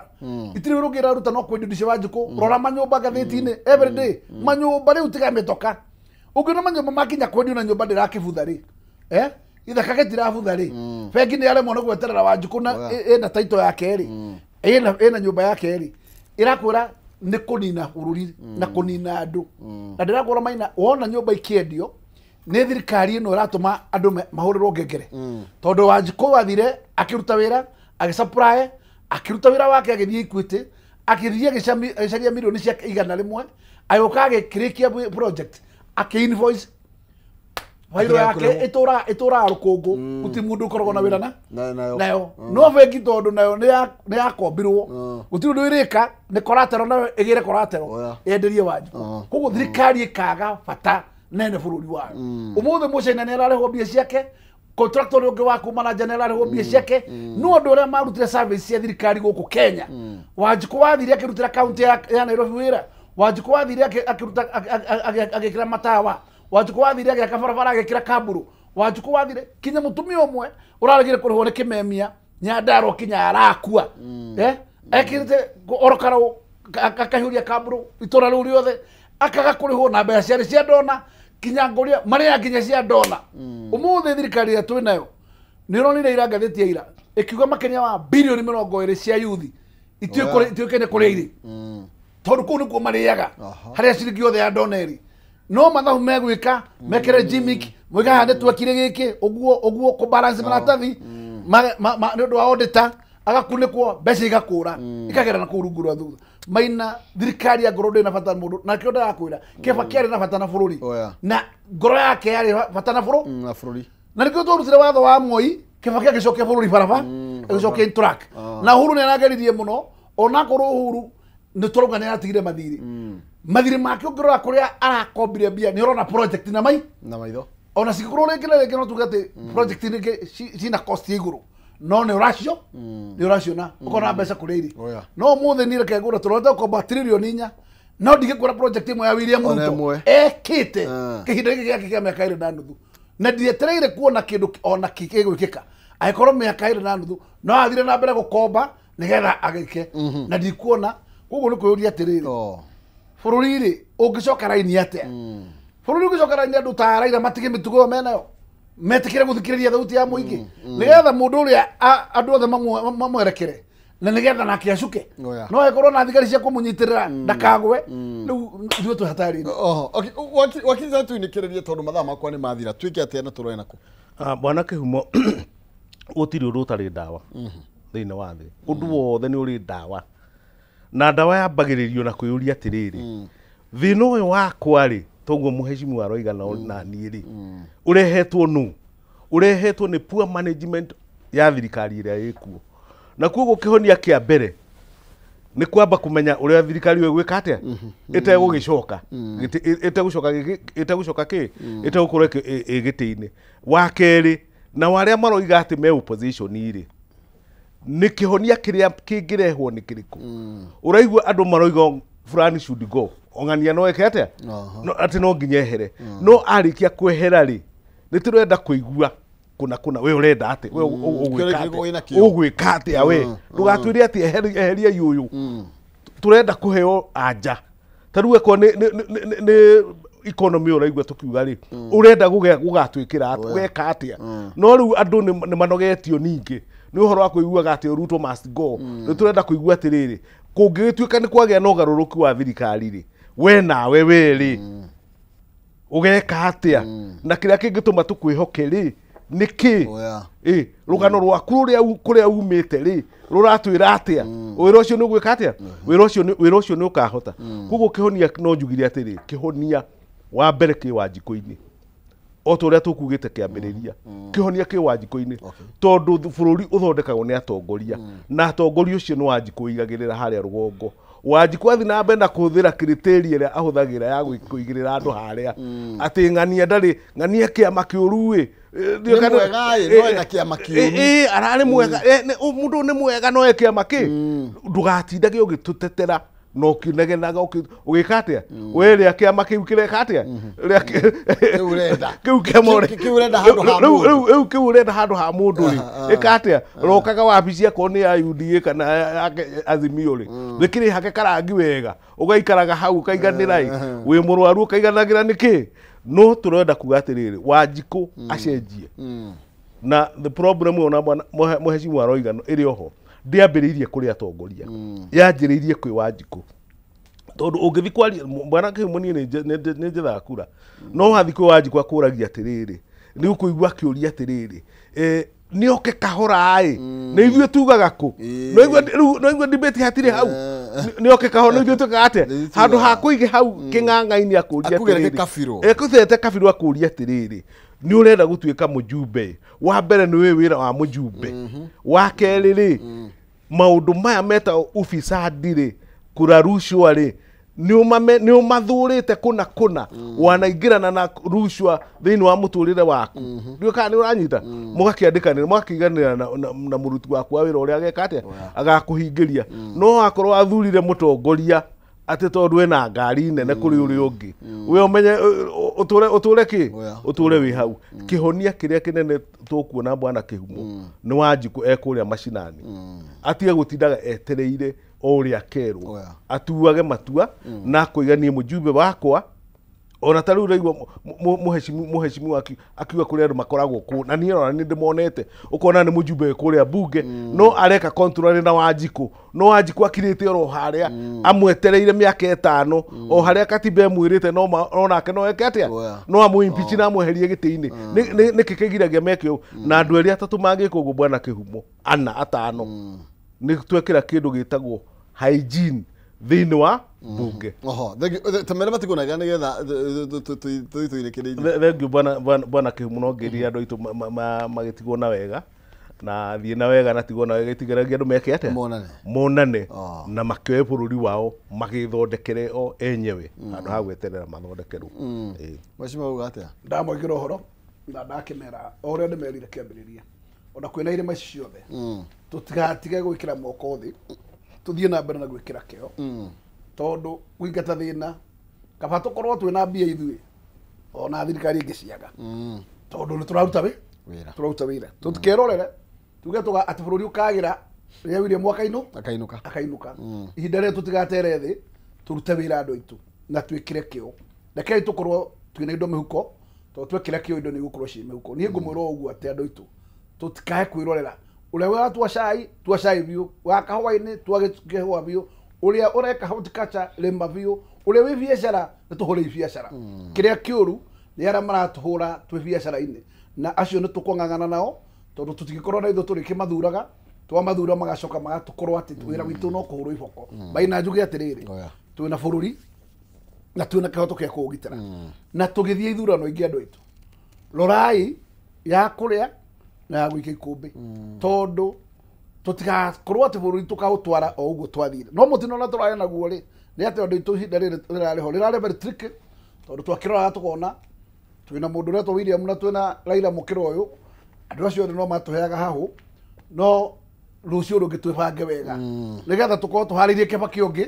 itirĩ wĩra ũngĩ ĩraruta no kwĩndudicia Wanjikũ. Rora manyũmba ngathĩti-inĩ every day manyũmba rĩu tiga mĩtoka ũngĩona manyũmba makinya kwendio na nyũmba ndĩrakĩbutha rĩ ithaka gĩtirabutha rĩ bengi nĩ yaremwo nĩ gweterera Wanjikũ na ĩna title yake rĩ ĩna nyũmba yake rĩ ĩrakwĩra nĩ kũnina bũrũri na kũnina andũ na ndĩrakwĩra Maina wona nyũmba ikĩendio nĩ thirikari ĩno ĩratũma andũ mahũrĩrwo ngengere tondũ Wanjikũ athire akĩruta wĩra agĩsupply akĩruta wĩra wake agĩthiĩ Equity akĩthiĩ agĩcaria milioni ciake 100 agĩũka agĩkĩrĩkia project akĩ-invoice bairo yake ĩtũraga rũkũngũ gũtirĩ mũndũ ũkoragwo na wĩra nayo no bengi tondũ nayo nĩ yakombirwo gũtirĩ ũndũ ĩrĩka nĩ collateral nayo ĩgĩre collateral yenderie Wanjikũ. Koguo thirikari ĩkaga bata nene bũrũri wayo. Ũmũthĩ Mũcaina nĩ ararĩhwo mbia ciake contractor ũrĩa ũngĩ wa kuma na nja nĩ ararĩhwo mbia ciake no andũ arĩa marutire service cia thirikari gũkũ Kenya Wanjikũ wathire akĩrutĩra kaunti ya Nairobi wĩra Wanjikũ wathire akĩruta agĩkĩra matawa Wanjikũ wathire agĩaka barabara agĩkĩra kamburu Wanjikũ wathire kinya mũtumia ũmwe ũraregire kũrĩhwo nĩ kĩmemia Nyandarua kinya arakua ekĩrĩte orokarũ akahiũria kamburu itũra rĩu rĩothe akaga kũrĩhwo na mbeca ciarĩ cia ndona kinya ngũria marĩa nginya cia ndona. Ũmũthĩ thirikari ĩrĩa twĩ nayo nĩ ũronire ira ngathĩti ya ira ĩkiuga makĩria wa bilioni 20 cia yuthi ituĩkaine kũrĩa irĩ tondũ kũu nĩkuo marĩaga harĩa ciringi yothe ya ndona ĩrĩ no mathabu megwĩka mekĩre gimmick moiga haha nĩtwekire gĩkĩ ũguo ũguo kũbalance maratathi nĩ ũndũ wa auditor agakunĩkwo mbeca igakũra ikagera na kũu rungu rwa thutha. Maina thirikari ya ngoro ndĩ na bata mũndũ na kĩo ndĩrakwĩra Kĩbaki arĩ na bata na bũrũri na ngoro yake yarĩ bata na bũrũri na nĩkĩo twarutire watho wa Moi Kĩbaki agĩcokia bũrũri baraba agĩcokia in track na Uhuru nĩ arageririe mũno onakorwo Uhuru nĩ tũrauga nĩ aratigire mathirĩ mathirĩ make ũngĩrora kũrĩa arakombire mbia nĩ ũrona project na maitho ona cingĩkorwo rĩngĩ na rĩngĩ no tuge atĩ project rĩngĩ cina cost ya igũrũ no nĩ ũracio nĩ ũraciona ũkona mbeca kũrĩa irĩ no ũmũthĩ niĩ reke ngũre tũrorete gũkomba tririoni 4 no ndingĩkũra project ĩmwe ya William Ruto ekĩte kĩhinda gĩkĩ gĩake kĩa mĩaka 2.5 na ndietereire kuona kĩndũ ona kĩ gĩgwĩkĩka angĩkorwo mĩaka 2.5 no athire na mbere gũkomba nĩgetha agĩke na ndikuona. Koguo nĩ kwĩyũria atĩrĩrĩ bũrũri rĩ ũngĩcoka raini atĩa bũrũri ũngĩcoka raini andũ ta Raila matige mĩtugo ĩyo menayo metĩkĩre gũthikĩrĩria thauti ya mũingĩ nĩgetha mũndũ ũrĩa andũ othe mamwerekere na nĩgetha nake acuke no agĩkorwo na thigari cia kũmũnyitĩrĩra ndakagwe rĩu ithuĩ twĩ hatari-inĩ. Wakiri tuinĩkĩrĩrie tondũ mathaa makwa nĩ mathira twĩke atĩa na tũroe nakũ? Bwana Kĩhumo gũtirĩ ũndũ ũtarĩ ndawa thĩinĩ wa thĩ ũndũ wothe nĩ ũrĩ ndawa na ndawa yambagĩrĩrio na kwĩyũria atĩrĩrĩ Thĩna ũyũ wakwa rĩ, toguo mũhecimu aroiga na niĩ rĩ, ũrehetwo nũ? Ũrehetwo nĩ poor management ya thirikari ĩrĩa ĩkuo. Na koguo kĩhonia kĩa mbere nĩ kwamba kũmenya ũrĩa thirikari ĩyo ĩgwĩka atĩa, ĩtegũgĩcoka ĩtegũcoka kĩ, ĩtegũkorwo ĩ gĩtĩ-inĩ. Wa kerĩ, na arĩa maroiga atĩ me opposition rĩ, nĩ kĩhonia kĩrĩa kĩngĩrehwo nĩ kĩrĩkũ? Ũraigua andũ maroiga fulani should go, ong'ania no eke atĩa, atĩ no nginya ehere. No arĩkia kwehera rĩ, nĩ tũrenda kũigua kuna kuna we ũrenda atĩ, we ũgwĩka atĩa, we ndũgatwĩre atĩ eheria ũyũ, tũrenda kũheo anja. Ta rĩu eko nĩ economy ũraigua tũkiuga rĩ, ũrenda gũgatwĩkĩra atĩa, ũgeka atĩa? No rĩu andũ nĩ manogetio ningĩ nĩ ũhoro wa kũiguaga atĩ Ruto must go. Nĩ tũrenda kũigua atĩrĩrĩ, kũngĩgĩtuĩka nĩ kwagĩa na ũgarũrũku wa thirikari rĩ, we nawe we rĩ ũgeka atĩa? Na kĩrĩa kĩngĩtũma tũkwĩhoke rĩ nĩ kĩ? Rũgano rwaku rũrĩa kũrĩa umĩte rĩ rũratwĩra atĩa? Wĩra ũcio nĩ ũgwĩka atĩa? Wĩra ũcio nĩ ũkahota. Koguo kĩhonia no njugire atĩrĩ, kĩhonia wa mbere kĩ Wanjikũ-inĩ, o ta ũrĩa tũkugĩte kĩambĩrĩria, kĩhonia kĩ Wanjikũ-inĩ, tondũ bũrũri ũthondekagwo nĩ atongoria, na atongoria ũcio nĩ Wanjikũ ũigagĩrĩra harĩa rũgongo. Wanjikũ athi na mbere na kũhũthĩra criteria ĩrĩa ahũthagĩra ya kũigĩrĩra andũ harĩa, atĩ ng'ania ndarĩ, ng'ania kĩama kĩũru ĩ, nĩ mwega ĩ, no ena kĩama kĩũru, ararĩ mwega, mũndũ nĩ mwega no e kĩama kĩ, ndũgatindage ũgĩtũtetera na ũkĩnegenaga ũgĩka atĩa? We rĩa kĩama kĩu kĩreka atĩa? Kĩu kĩama kĩu ũrenda handũ ha mũndũ. Rĩu kĩu ũrenda handũ ha mũndũ rĩ, ĩka atĩa? Rokaga wabici akorwo nĩ ya UDA kana ya Azimio rĩ, wĩkĩrĩhake karangi wega, ũgaikaraga hau ũkaiganĩra ĩ, wĩ mũrwaru ũkaiganagĩra nĩkĩ? No tũrenda kuga atĩrĩrĩ, Wanjikũ acenjie. Na the problem ona mũhecimu aroiga ĩrĩ oho, ndĩambĩrĩirie kũrĩ atongoria, yanjĩrĩirie kwĩ Wanjikũ. Tondũ ũngĩthiĩ kwaria bwana Kĩhumo, niĩ nĩ njethaga kura, no wathiĩ kwĩ Wanjikũ akũragia atĩrĩrĩ, nĩ ũkũigua akĩũria atĩrĩrĩ, nĩ oke kahora ĩ, nĩ ithuĩ tugaga kũ? No igua debate hatirĩ hau, nĩ oke kahora, nĩ ithuĩ tugaga atĩa? Handũ ha kũige hau kĩng'ang'a-inĩ akũria atĩrĩrĩ, ekũgete kabirũ akũria atĩrĩrĩ, nĩ ũrenda gũtuĩka mũjumbe? Wa mbere nĩ wĩ wĩra wa mũjumbe, wa kerĩ rĩ, maũndũ maya metagwo ufisadi rĩ, kura rushwa rĩ, nĩ ũmathũrĩte kũna kũna, wanaingĩrana na rushwa thĩinĩ wa mũtũrĩre waku, ndiũĩ kana nĩ ũranyita? Mũgakĩandĩkanĩra, mũgakĩiganĩra na mũruti waku wa wĩra ũrĩa ageka atĩa, agakũhingĩria. No akorwo athurire mũtongoria atĩ tondũ ena ngari nene kũrĩ ũrĩa ũngĩ, we ũmenye ũtũre kĩ, ũtũre wĩ hau. Kĩhonia kĩrĩa kĩnene tũkuona bwana Kĩhumo nĩ Wanjikũ ekũrĩa macinani, atige gũtindaga etereire o ũrĩa akerwo, atuage matua na akoiga niĩ mũjumbe wakwa. Ona ta rĩu ũraigua mũhecimu akiuga kũrĩ andũ makoragwo kũu, na niĩ ona nĩ ndĩmonete, ũkona nĩ mũjumbe wĩ kũrĩa mbunge, no areka contrary na Wanjikũ, no Wanjikũ akirĩte oro harĩa amwetereire mĩaka ĩtano, o harĩa katiba ĩmwĩrĩte no nake no eke atĩa, no amũ-impeach na amweherie gĩtĩ-inĩ. Nĩkĩ kĩgiragia meke ũguo? Na andũ erĩ atatũ mangĩka ũguo bwana Kĩhumo, ana atano, nĩ twekĩra kĩndũ gĩtagwo hygiene thĩinĩ wa bunge. Oho, tamere matikunaga nĩgetha tũitũirĩkĩrĩirie. Thank you bwana Kĩhumo, no ngĩria andũ aitũ magĩtigwo na wega, na thiĩ na wega na tigwo na wega, itigeragia andũ meke atĩa, monane na makĩoe bũrũri wao magĩthondekere o enyewe handũ ha gweterera mathondekerwo. Mheshimiwa uga atĩa? Ndamwĩkĩra ũhoro na ndakĩmera o ũrĩa ndĩmerire kĩambĩrĩria, ona kwĩna irĩma ici ciothe tũtigatige gwĩkĩra moko thĩ, tũthiĩ na mbere na gwĩkĩra kĩo, tondũ kũingata thĩna kaba tũkorwo twĩna mbia ithuĩ ona thirikari ĩngĩciaga, tondũ nĩ tũraruta wĩra, tũraruta wĩra, tũtikerorere tuge atĩ bũrũri ũkagĩra rĩrĩa William akainũka akainũka. Ihinda rĩrĩa tũtigatere thĩ, tũrute wĩra andũ aitũ na twĩkĩre kĩo. Rekei tũkorwo twĩna indo mĩhuko, tondũ twekĩra kĩo indo nĩ igũkorwo ciĩ mĩhuko. Niĩ ngũmwĩra ũguo atĩ andũ aitũ tũtikae kwĩrorera ũrĩa ũratua cai, tua cai biũ, wa kahũa-inĩ tua kahũa biũ, ũrĩa ũreka horticulture rĩma biũ, ũrĩa wĩ biacara nĩ tũhũre biacara. Kĩrĩa kĩũru nĩ arĩa maratũhũra twĩ biacara-inĩ, na acio nĩ tũkũng'ang'ana nao, tondũ tũtingĩkorwo na ithuĩ tũrĩkĩmathuraga, twamathura magacoka magatũkorwo atĩ wĩra witũ no kũhũrwo iboko. Maina njuge atĩrĩrĩ, twĩna bũrũri Na twĩna kĩhoto kĩa kũũgitĩra. Na tũgĩthiĩ ithurano ingĩ andũ aitũ, rorai ya kũrĩa na ya gũikia ikũmbĩ, tondũ tũtigakorwo atĩ bũrũri tũkaũtwara o ũguo twathire. No mũtino ũrĩa tũrarĩ naguo rĩ, nĩ atĩ andũ aitũ ihinda rĩrĩ rĩrarĩ ho rĩrarĩ very tricky, tondũ twakĩroraga tũkona twĩna mũndũ ũretwo William na twĩna Raila mũkĩra ũyũ, andũ acio othe no matũheaga hahũ, no rũciũ rũngĩ twĩbange wega nĩgetha tũkorwo tũharĩirie Kĩbakĩ ũngĩ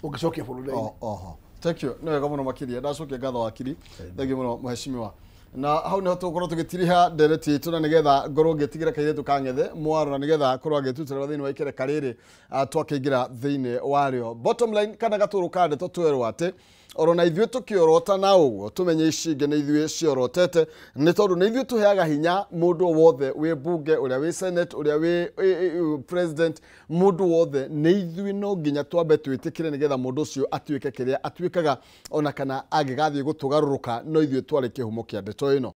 ũngĩcokia bũrũri-inĩ. Oho, thank you, nĩ wega mũno makĩria. Ndacokia ngatho wakiri, thank you mũno mheshimiwa. Na hau niho tũgũkorwo tũgĩtiriha ndereti itũ, na nĩgetha ngorwo ngĩtigĩra kairĩtu ka ng'ethe mwaro, na nĩgetha akorwo agĩtutĩrĩra thĩinĩ wa ikereka rĩrĩ twakĩingĩra thĩinĩ warĩo. Bottom line kana gatũrũ ka ndeto, twerwo atĩ oro na ithuĩ tũkĩorota na ũguo tũmenye ici ingĩ nĩ ithuĩ ciorotete, nĩ tondũ nĩ ithuĩ tũheaga hinya mũndũ wothe wĩ bunge, ũrĩa wĩ senate, ũrĩa wĩ president, mũndũ wothe nĩ ithuĩ. No nginya twambe twĩtĩkĩre nĩgetha mũndũ ũcio atuĩke kĩrĩa atuĩkaga, ona kana angĩgathiĩ gũtũgarũrũka, no ithuĩ twarĩ kĩhumo kĩa ndeto ĩno.